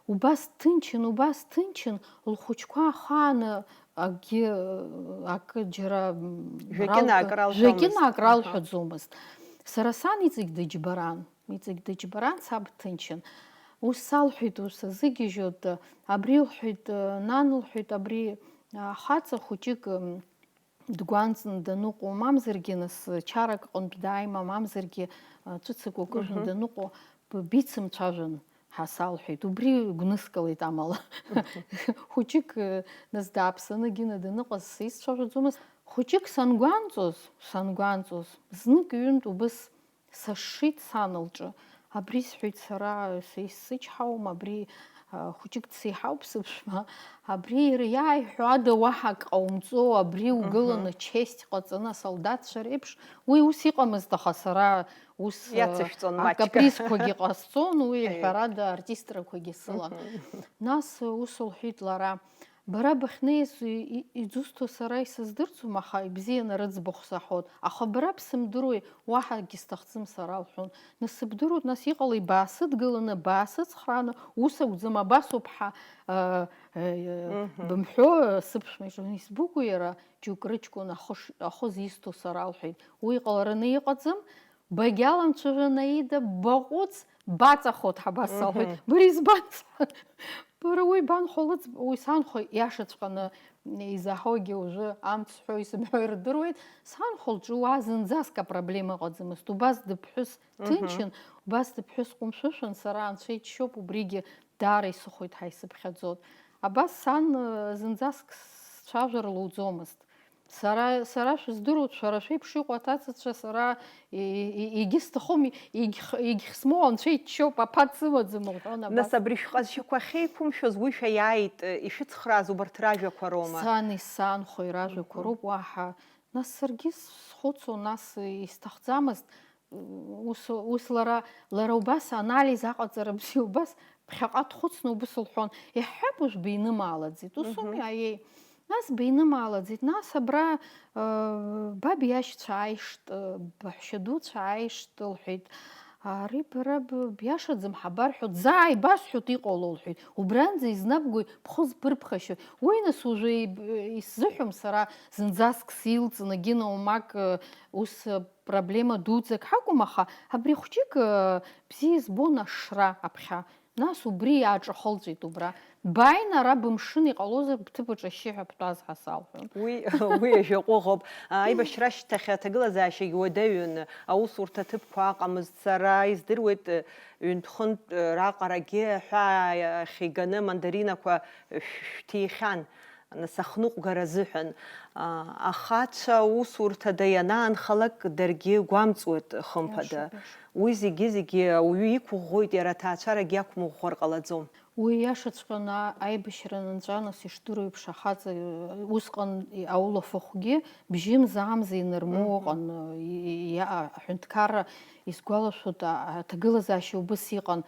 убас ҭынчын, убас ҭынчын, лхәыҷқәа ахааны акгьы, акы џьара, м, Жәакьынаак рал-, ралҳәомызт. Жәакьынаак Аҳа. Ралҳәаӡомызт. Сара сан иҵегь дыџьбаран, иҵегь дыџьбаран, саб дҭынчын. Ус салҳәеит, ус азыгьежьуа, абри лҳәеит, нан лҳәеит, абри, а, хаҵа хәыҷык, м, дгәанҵны даныҟоу, мамзаргьы нас чарак аҟынтә дааима, мамзаргьы, а, ҵәыцақәак ыжәны даныҟоу, б-, бицымцәажәан ҳәа салҳәеит. Убри гәныскылеит амала. Хәыҷык, э, нас дааԥсаны Гина даныҟаз сицәажәаӡомызт. Хәыҷык сангәанҵоз, сангәанҵоз, знык ҩынтә убыс сашшит сан лҿы. Абри сҳәеит сара, са исзычҳауам, абри, а, хәыҷык дсеиҳауп сыԥшәма. Абри иара иааиҳәо ада уаҳа ак ҟаумҵо, абри угыланы честь ҟаҵаны асолдатцәа реиԥш, уи ус иҟамызт, аха сара ус, а, Иацышәҵон маҷк. Акапризқәагьы ҟасҵон, уи Аиеи. Ҳәарада артистрақәагьы сылан. Нас ус лҳәеит лара, Бара бахьнеиз и-, и-, иӡысҭо сара исыздырӡом, аха ибзианы рыӡбахә саҳәот. Аха бара бсымдыруеи, уаҳагьы сҭахӡам сара, лҳәон. Насыбдыруеит, нас иҟалеи, баасыдгыланы, баасыцхрааны, ус акәӡам, абасоуп ҳәа, э, э, Мгм. Бымҳәо, сыԥшәма ижын, исбыкәу иара, џьоук рыҷкәын ахыш-, ахы зисҭо сара, лҳәеит. Уи ҟалараны иҟаӡам, Багьаламцәажәан, Аида, баҟәыҵ, баҵахот ҳәа бассаҳәоит. Мгм. Бара избанҵәо? Бара уи банхәа лыӡ-, уи санхәа иашаҵәҟьаны изаҳаугьы уажәы амц сҳәо исымҳәо ирдыруеит. Санхәа лҿы уа зынӡаск апроблема ыҟаӡамызт. Убас дыԥҳәыс Мгм. Ҭынчын, убас дыԥҳәыс ҟәымшәышәан, сара анцәа иџьшьоуп, убригьы даара исыхәоит ҳәа исыԥхьаӡот. Абас сан, э, зынӡаск сцәажәар луӡомызт. Сара, сара шәыздыруеит, шәара шәеиԥш иҟоу аҭацацәа сара и-, и-, егьысҭахым, егьх-, егьхсмоу анцәа иччоуп, аԥа дсымаӡам, лҳәон абас. Нас абри шәҟазшьақәа ахьеиқәымшәоз уи шәаиааит, ишәыцхрааз убарҭ ражәақәа роума? Сани санхәеи ражәақәа Мгм. Роуп уаҳа. Нас саргьы схәыцуан, нас исҭахӡамызт, ус, ус лара, лара убас анализ аҟаҵара бзиа убас ԥхьаҟа дхәыцны убыс лҳәон, иаҳҳәап, уажә бинымаалаӡеит, ус Мгм. Ауми, аиеи. Нас бинымаалаӡеит, нас абра, э, баб иашьцәа ааишт, э, баҳәшьа дуцәа ааишт, лҳәеит. Ари бара б-, биашаӡам ҳабарҳәо, заа ибасҳәоит иҟало, лҳәеит. Убранӡа изнабгои бхы зԥырԥхашьои? Уи нас уажәы иб-, исзыҳәом сара зынӡаск силҵны, Гина, умак, э, ус, э, проблема дуӡӡак ҳакәым, аха абри хәҷык, э, бзиа избон ашшра аԥхьа. Нас убри иааҿахылҵәеит убра. Бааины ара бымшын, иҟалозар бҭыԥаҿ ашьшьыҳәа бтәаз ҳәа салҳәон. Уи, уи ажәа ҟәыӷоуп. Аибашьра ашьҭахь аҭагылазаашьагьы уадаҩын, аусурҭа ҭыԥқәа аҟамызт, сара издыруеит, ҩынтә-хынтә раҟарагьы аҳәаа ахьиганы амандаринақәа шә-, шәҭихьан. Нас ахныҟәгара азыҳәан, а, ахацәа усурҭада ианаанхалак даргьы гәамҵуеит, хымԥада. Иашоуп, иашоуп. Уи зегьы-зегьы ауаҩы иқәыӷәӷәоит, иара аҭаацәарагьы иақәмыӷәӷәар ҟалаӡом. Уи иашаҵәҟьаны аибашьра анынҵәа, нас, ишдыру еиԥш, ахаҵа, усҟан аулафахәгьы бжьымза-амза инырмоу Мгм. Ыҟан, и-, и-, иа-, аҳәынҭқарра, исгәалашәоит, а-, аҭагылазаашьа убыс иҟан.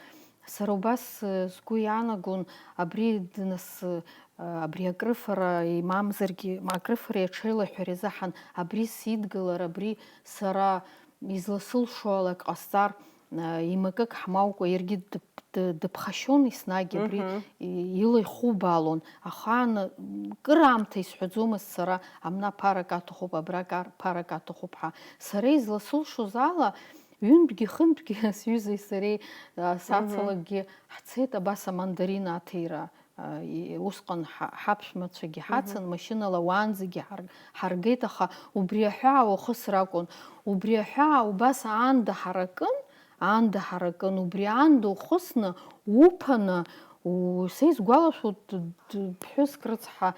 Сара убас, э, сгәы иаанагон, абри д-, нас, э, абри акрыфара имамзаргьы, ма акрыфареи аҽеилаҳәареи азыҳәан абри сидгылар, абри сара изласылшо ала ак ҟасҵар, э, имакык ҳмаукәа, иаргьы дыԥ-, ды-, дыԥхашьон еснагь абри Мгм. и-, ила ихубаалон. Ахаан, м, кыр аамҭа исҳәаӡомызт сара, амна ԥарак аҭахуп, абра кар-, ԥарак аҭахуп ҳәа. Сара изласылшоз ала, Ҩынтәгьы-хынтәгьы сҩызеи сареи, а, Мгм. Сацалакгьы ҳцеит абас амандарина аҭира, а, и-, усҟан ҳа-, ҳаԥшәмацәагьы Мгм. Ҳацын, машьынала уаанӡагьы ҳар-, ҳаргеит, аха убри аҳәаа уахысыр акәын. Убри аҳәаа убас аанда ҳаракын, аанда ҳаракын, убри аанда ухысны, уԥаны, у-, са исгәалашәоит, д-, д-, ԥҳәыск рыцҳа,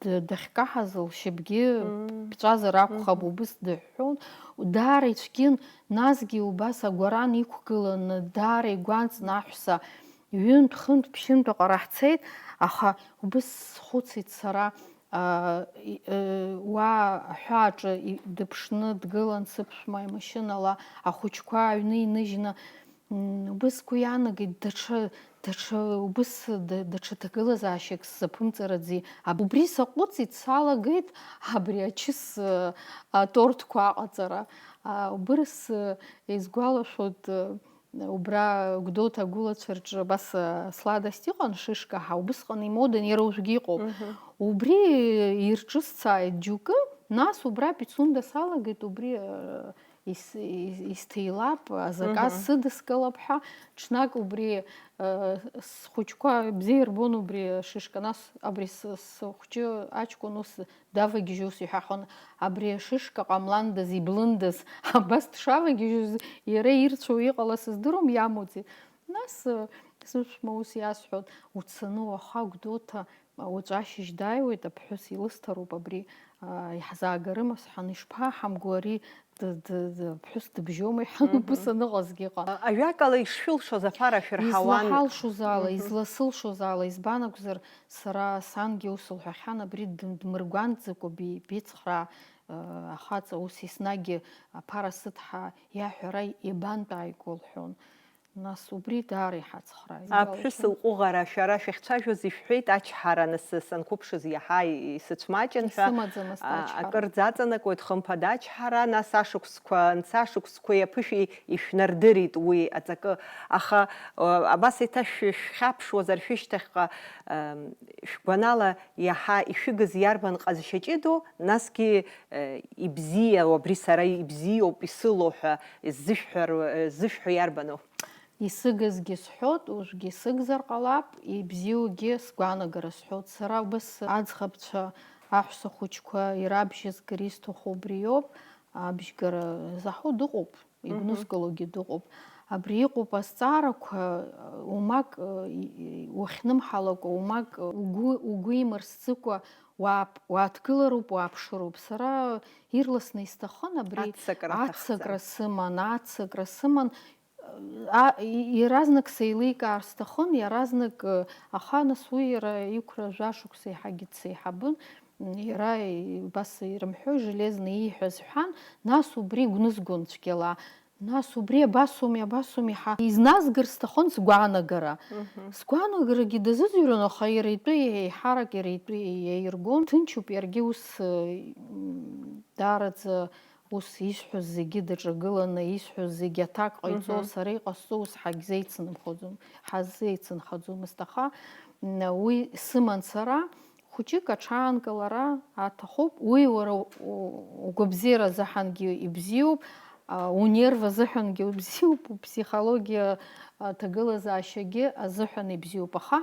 д-, дахькаҳаз лшьапгьы Мм. Ԥҵәазар акәхап, Мгм. Убыс дыҳәҳәон. Даара ицәгьын, насгьы убас агәаран иқәгыланы, даара игәанҵны аҳәса ҩынтә-хынтә, ԥшьынтә аҟара ҳцеит, аха убыс схәыцит сара, а, и-, э, уа аҳәааҿы и-, дыԥшны дгылан сыԥшәма имашьынала, ахәыҷқәа аҩны иныжьны, М, убыс сгәы иаанагеит, даҽа, даҽа, убыс да-, даҽа ҭагылазаашьак сзаԥымҵараӡеи. Аб-, убри саҟәыҵит, салагеит абри ачыс, э, атортқәа аҟаҵара. А, убырс, э, исгәалашәоит, э, убра Гәдоуҭа агәылацәа рҿы абас, э, сладость иҟан, шышка ҳәа, убысҟан имодан, иара уажәгьы иҟоуп. Мгм. Убри ирҿысцааит џьоукы, нас убра Пицунда салагеит, убри, э, ис-, ис-, исҭеилап, азаказ Мгм. сыдыскылап ҳәа, ҽнак убри, э, схәыҷқәа бзиа ирбон убри шышка, нас абри с-, схәҷы аҷкәын ус давагьежьуа ус иҳәахьан, абри ашышка ҟамландаз, иблындаз, абас дшавагьежьуаз, иара ирцәоу иҟала сыздыруам, иамоузеи. Нас, э, сыԥшәма ус иасҳәон, уцаны уаха Гәдоуҭа, уаҵәы ашьыжь дааиуеит, аԥҳәыс илысҭароуп абри, а, иаҳзаагарыма сҳәан, ишԥаҳамгои ари, д-, д-, д-, аԥҳәыс дыбжьоума, иҳан, Мгм. убыс аныҟазгьы ыҟан. А-, ажәакала, ишшәылшоз аԥара шәырҳауан. Излаҳалшоз ала, Мгм. изласылшоз ала, избан акәзар, сара сангьы ус лҳәахьан, абри дым-, дмыргәанӡакәа би-, бицхраа, э, ахаҵа ус еснагь аԥара сыҭҳаа, иаҳәара ибантә ааигәа лҳәон. Нас убри даара иҳацхрааит. Аԥҳәыс лҟәыӷара шәара шәахьцәажәоз ишәҳәеит, ачҳара, нас санқәыԥшыз иаҳа исыцәмаҷын ҳәа. Исымаӡамызт а, ачҳара. Акыр ӡаҵанакуеит, хымԥада ачҳара, нас ашықәсқәа, анца ашықәсқәеи аԥышәеи ишәнардырит уи аҵакы. Аха, а, абас еиҭа шәы-, шәхьаԥшуазар шәышьҭахьҟа, ам, шәгәанала иаҳа ишәыгыз иарбан ҟазшьа ҷыдоу, насгьы, э, ибзиа, абри сара ибзиоуп, исылоу ҳәа ззышәҳәар-, э, ззышәҳәо иарбану? Исыгызгьы сҳәот, уажәгьы исыгзар ҟалап, ибзиоугьы сгәаанагара сҳәот. Сара убас аӡӷабцәа, аҳәса хәыҷқәа ирабжьызгар исҭаху убриоуп, абжьгара заҳу дыҟоуп, Мгм. игәныскылогьы дыҟоуп. Абри иҟоуп азҵаарақәа, уамак, и-, и-, уахьнымҳалакәа, уамак угәы, угәы имырсӡыкәа уаап-, уааҭгылароуп, уааԥшыроуп. Сара ирласны исҭахын абри Аццакра аҭахӡам. Аццакра сыман, аццакра сыман. А, и-, иаразнак сеиликаар сҭахын, иаразнак, э, аха нас уи иара иқәра жәашықәса еиҳагьы дсеиҳабын, м, иара, и-, убас ирымҳәои, Железный ииҳәаз ҳәан, нас убри гәнызгон цәгьала. Нас убри абасоуми, абасоуми, ҳа, изназгар сҭахын сгәаанагара. Мгм. Сгәаанагарагьы дазыӡырҩуан, аха иара итәы еиҳарак иара итәы иаиргон. Ҭынчуп иаргьы ус, э, м, даараӡа ус исҳәоз зегьы даҿагыланы, исҳәоз зегьы аҭак ҟаиҵо, Мгм. сара иҟасҵо ус ҳагьзеицынхаӡом, ҳаззеицынхаӡомызт, аха, м, уи сыман сара, хәыҷык аҽаанкылара аҭахуп, уи уара у-, угәабзиара азыҳәангьы ибзиоуп, а, унерв азыҳәангьы убзиоуп, уԥсихологиа аҭагылазаашьагьы азыҳәан ибзиоуп, аха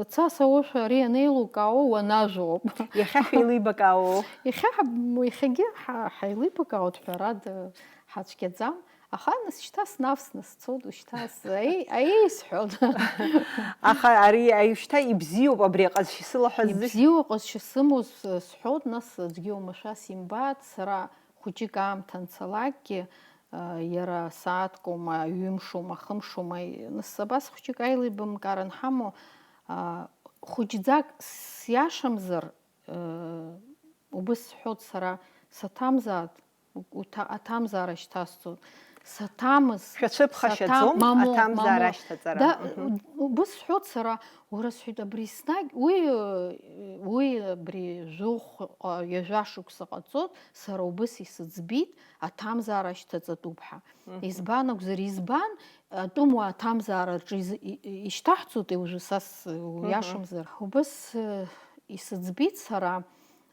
Цас аушәа ари анеилукаауа уанажәоуп. Иахьа шәеилибакаауоу? Иахьа ҳаб-, иахьагьы ҳа-, ҳаилибакаауеит, ҳәарада, ҳацәгьаӡам. Аха нас шьҭа снавсны сцоит, ушьҭа с-, аи-, аиеи сҳәон. Аха ари аҩшьҭа ибзиоуп, абри аҟазшьа сылаҳәа ззышь- Ибзиоу аҟазшьа сымоу с-, сҳәоит, нас аӡәгьы оумашәа симбааит, сара хәыҷык аамҭа анцалакгьы, а, иара сааҭкоума, ҩымшоума, хымшоума, нас абас хәыҷык аилибамкаара анҳамоу, а, хәыҷӡак сиашамзар, э, убыс сҳәот сара, саҭамзааит, уҭа-, аҭамзаара шьҭасҵоит. Саҭамыз, Шәацәыԥхашьаӡом, саҭам-, мамоу, аҭамзаара мамоу. Ашьҭаҵара. Да, Мгм. Убыс сҳәот сара, уара сҳәеит, абри еснагь, уи, э, уи абри жәохә, ҟа-, ҩажәа шықәса ҟаҵот, сара убыс исыӡбит, аҭамзаара ашьҭаҵатәуп ҳәа. Мгм. Избан акәзар, избан, атәымуаа аҭамзаараҿы из-, и-, и-, ишьҭаҳҵоит, уажәы са с-, Мгм. уиашамзар. Убыс, э, исыӡбит сара,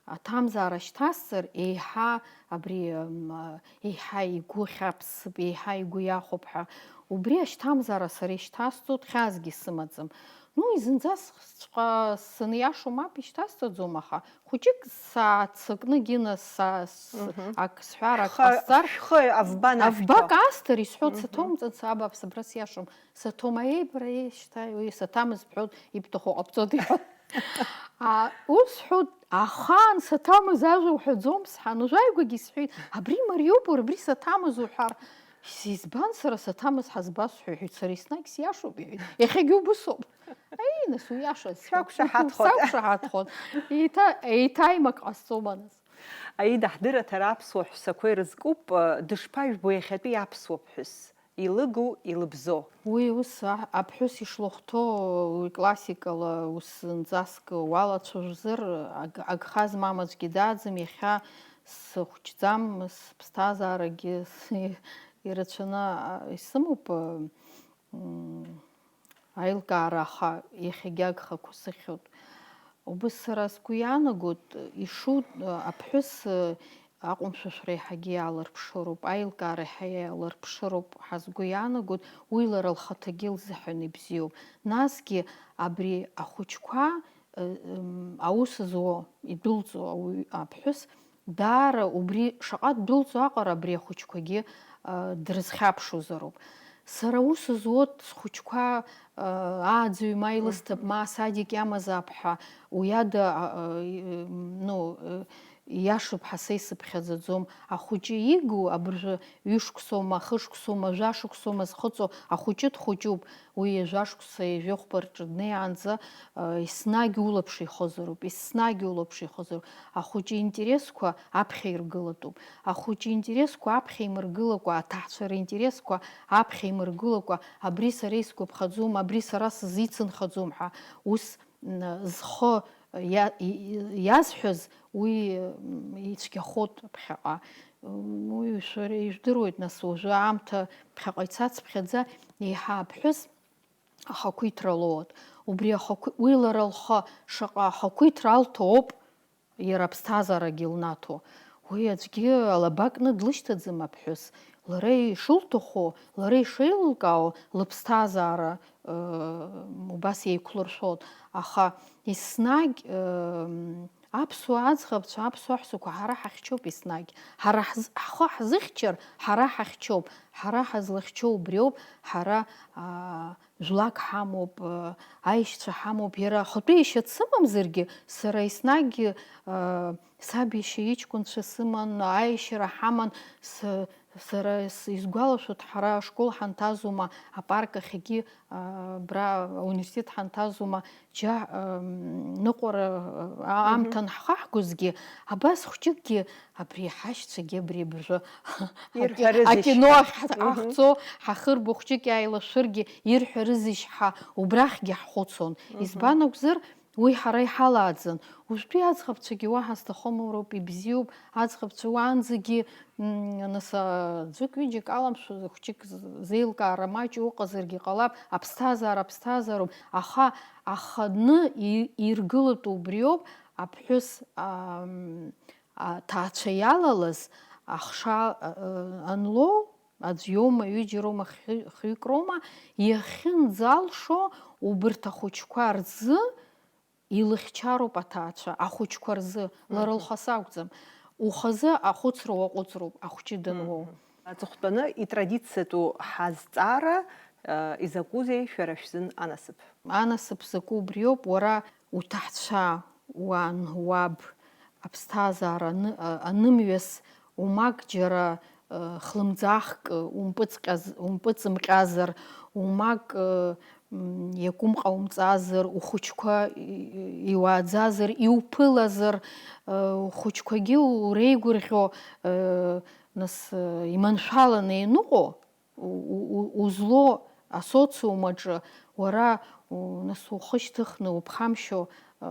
аҭамзаара шьҭасҵар, еиҳа абри, м, еиҳа игәы хьаԥсып, еиҳа игәы иахәап ҳәа. Убри ашьҭамзаара сара ишьҭасҵоит, хьаасгьы сымаӡам. Ну, зынӡа сҵәҟьа сыниашо мап ишьҭасҵаӡом, аха хәыҷык сааццакны Гина са-, с-, Мгм. ак сҳәар, ак Шәхы, ҟасҵар, шәхы авбан ашәҭо. Авбак асҭар, исҳәот, Мгм. саҭоумҵан, саб аԥсабара сиашом, саҭом, аиеи, бара, еи, шьҭа, уи саҭамыз бҳәот, ибҭаху ҟабҵот, иҳәот. А, ус сҳәот, ахаан саҭамыз ажәа уҳәаӡом, сҳәан, уажә ааигәагьы исҳәеит, абри мариоуп, уара, абри саҭамыз уҳәар, избан сара саҭамыз ҳазбасҳәо, иҳәеит, сара еснагь сиашоуп, иҳәеит, иахьагьы убысоуп. Аи, нас, уиашаз. Шәақәшаҳаҭхот. Сақәшаҳаҭхот. Еиҭа, еиҭа аимак ҟасҵома, нас? Аида, ҳдырраҭара аԥсуа ҳәсақәа ирызкуп, дышԥажәбо иахьатәи аԥсуа ԥҳәыс? илыгу, илыбзоу. Уи ус аҳ- аԥҳәыс ишлахәҭоу уи классикала ус зынӡаск уалацәажәозар, аг- агха змам аӡәгьы дааӡам, иахьа сыхәҷӡам, сыԥсҭазаарагьы с- ирацәаны а, исымоуп, м, аилкаара, аха иахьагьы агхақәа сыхьуеит. Убыс сара сгәы иаанагоит, ишут, аԥҳәыс, аҟәымшәышәра еиҳагьы иаалырԥшыроуп, аилкаара еиҳа иаалырԥшыроуп ҳәа сгәы иаанагоит, уи лара лхаҭагьы лзыҳәан ибзиоуп. Насгьы абри ахәыҷқәа, ы, м, аус зуо, идәылҵуа ауаҩ, аԥҳәыс, даара убри шаҟа ддәылҵуа аҟара абри ахәыҷқәагьы, ы, дрызхьаԥшузароуп. Сара аус зуоит схәыҷқәа, ы, ааӡаҩ ма илысҭап, ма асадик иамазаап ҳәа, уи ада, ы, ы, ну, ы, иашоуп ҳәа са исыԥхьаӡаӡом. Ахәыҷы игу абыржәы ҩышықәсоума, хышықәсоума, жәашықәсоума зхыҵуа ахәыҷы дхәыҷуп. Уи ҩажәа шықәса, ҩажәи хәба рҿы днеиаанӡа, ы, еснагь улаԥш ихозароуп, еснагь улаԥш ихозароуп. Ахәыҷы интересқәа аԥхьа иргылатәуп. Ахәыҷы интересқәа аԥхьа имыргылакәа, аҭаацәа ринтересқәа аԥхьа имыргылакәа, абри сара исгәаԥхаӡом, абри сара сызицынхаӡом ҳәа ус, м, зхы иа-, и-, и-, иазҳәаз уи, м, ицәгьахоит ԥхьаҟа. М, уи шәара ижәдыруеит, нас, уажәы аамҭа ԥхьаҟа ицацыԥхьаӡа еиҳа аԥҳәыс ахақәиҭра лоуеит. Убри ахақәи-, уи лара лхы шаҟа ахақәиҭра алҭо ауп иара аԥсҭазаарагьы илнаҭо. Уи аӡәгьы алаба кны длышьҭаӡам аԥҳәыс. Лара ишылҭаху, лара ишеилылкаау лыԥсҭазаара, ыы, убас еиқәлыршәоит. Аха еснагь, ыы, аԥсуа аӡӷабцәа, аԥсуа ҳәсақәа ҳара ҳахьчоуп еснагь. Ҳара ҳз-, ҳхы ҳзыхьчар, ҳара ҳахьчоуп. Ҳара ҳазлахьчо убриоуп, ҳара, аа, жәлак ҳамоуп, ыы, аишьцәа ҳамоуп. Иара ахатәы иашьа дсымамзаргьы, сара еснагь, ыы, саб иашьа иҷкәынцәа сыман, аиашьара ҳаман, с-, сара с-, исгәалашәоит, ҳара ашкол ҳанҭазума, апарк ахьгьы, аа, абра ауниверситет ҳанҭазума, џьа, ыы, ныҟәара, аа, Мгм. аамҭа анҳхаҳгозгьы, абас хәҷыкгьы абри ҳашьцәагьы абри абыржәы Ирҳәарызеишь акино ҳәа. Ахь ҳ-, Мгм. Ҳахьцо, ҳахырбо хәҷык иааилашәыргьы ирҳәарызеишь ҳәа убрахьгьы ҳхәыцуан. Мгм. Избан акәзар, уи ҳара иҳалааӡан. Уажәтәи аӡӷабцәагьы уаҳа сҭахом, уроуп, ибзиоуп, аӡӷабцәа уаанӡагьы, м, нас, а, ӡәык-ҩыџьак аламшәо, хәҷык з-, зеилкаара маҷу ыҟазаргьы ҟалап, аԥсҭазаара аԥсҭазаароуп, аха ахадны и-, иргылатәу убриоуп, аԥҳәыс, ам, аҭаацәа иалалаз ахша, а, а, анлоу, аӡә иоума, ҩыџьа роума, хҩы-, хҩык роума, иахьынӡалшо убарҭ ахәыҷқәа рзы илыхьчароуп аҭаацәа, ахәыҷқәа рзы, лара Мгм. лхы сакәӡам. Ухазы ахәыцра уаҟәыҵроуп, ахәҷы дануоу. Мгм. Аҵыхәтәаны итрадициатәу ҳазҵаара, э, изакәызеи шәара шәзын анасыԥ? Анасыԥ закәу убриоуп, уара уҭаацәа, уан, уаб, аԥсҭазаара аны-, а-, анымҩас, умак џьара, э, хлымӡаахк, э, умпыҵҟьаз-, умпыҵымҟьазар, умак, э, м, иакәым ҟаумҵазар, ухәыҷқәа и-, и-, иуааӡазар, иуԥылазар, э, ухәыҷқәагьы уреигәырӷьо, э, нас, э, иманшәаланы ианыҟоу, у-, у-, у-, узлоу асоциум аҿы уара, у-, нас ухы шьҭыхны уԥхамшьо, а,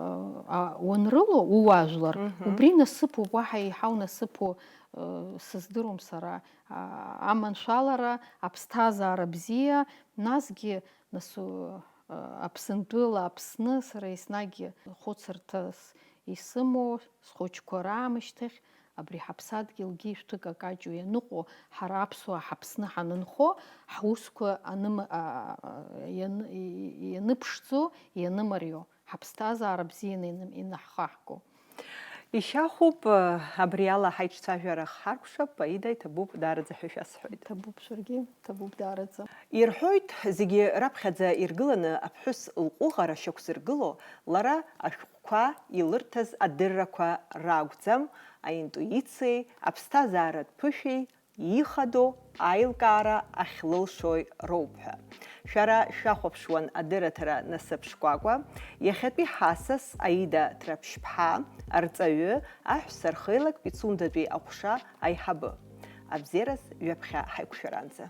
а, уанрыло ууаажәлар, Мгм. убри насыԥуп, уаҳа еиҳау насыԥу, э, сыздыруам сара. А, аманшәалара, аԥсҭазаара бзиа, насгьы, нас, у-, а, Аԥсынтәыла Аԥсны сара еснагь хәыцырҭас исымоу, схәыҷқәа раамышьҭахь, абри ҳаԥсадгьылгьы шәҭык акаҷу ианыҟоу, ҳара аԥсуаа ҳаԥсны ҳанынхо, ҳусқәа аным-, а, а, иан-, и-, и-, ианыԥшӡо, ианымарио, ҳаԥсҭазаара бзианы иным-, инаҳхаҳго. Ишьахәуп, абри ала ҳаиҿцәажәара ҳаркәшап, Аида, иҭабуп даараӡа ҳәа шәасҳәоит. Иҭабуп шәаргьы, иҭабуп даараӡа. Ирҳәоит, зегьы раԥхьаӡа иргыланы аԥҳәыс лҟәыӷара шьақәзыргыло, лара ашәҟәқәа илырҭаз адыррақәа ракәӡам, аинтуициеи аԥсҭазааратә ԥышәеи ихадоу аилкаара ахьлылшои роуп ҳәа. Шәара шәахәаԥшуан адырраҭара Насыԥ шкәакәа. Иахьатәи ҳасас Аида Ҭраԥшьԥҳа, арҵаҩы, аҳәса рхеилак Пицундатәи аҟәша аиҳабы. Абзиараз ҩаԥхьа ҳаиқәшәаранӡа.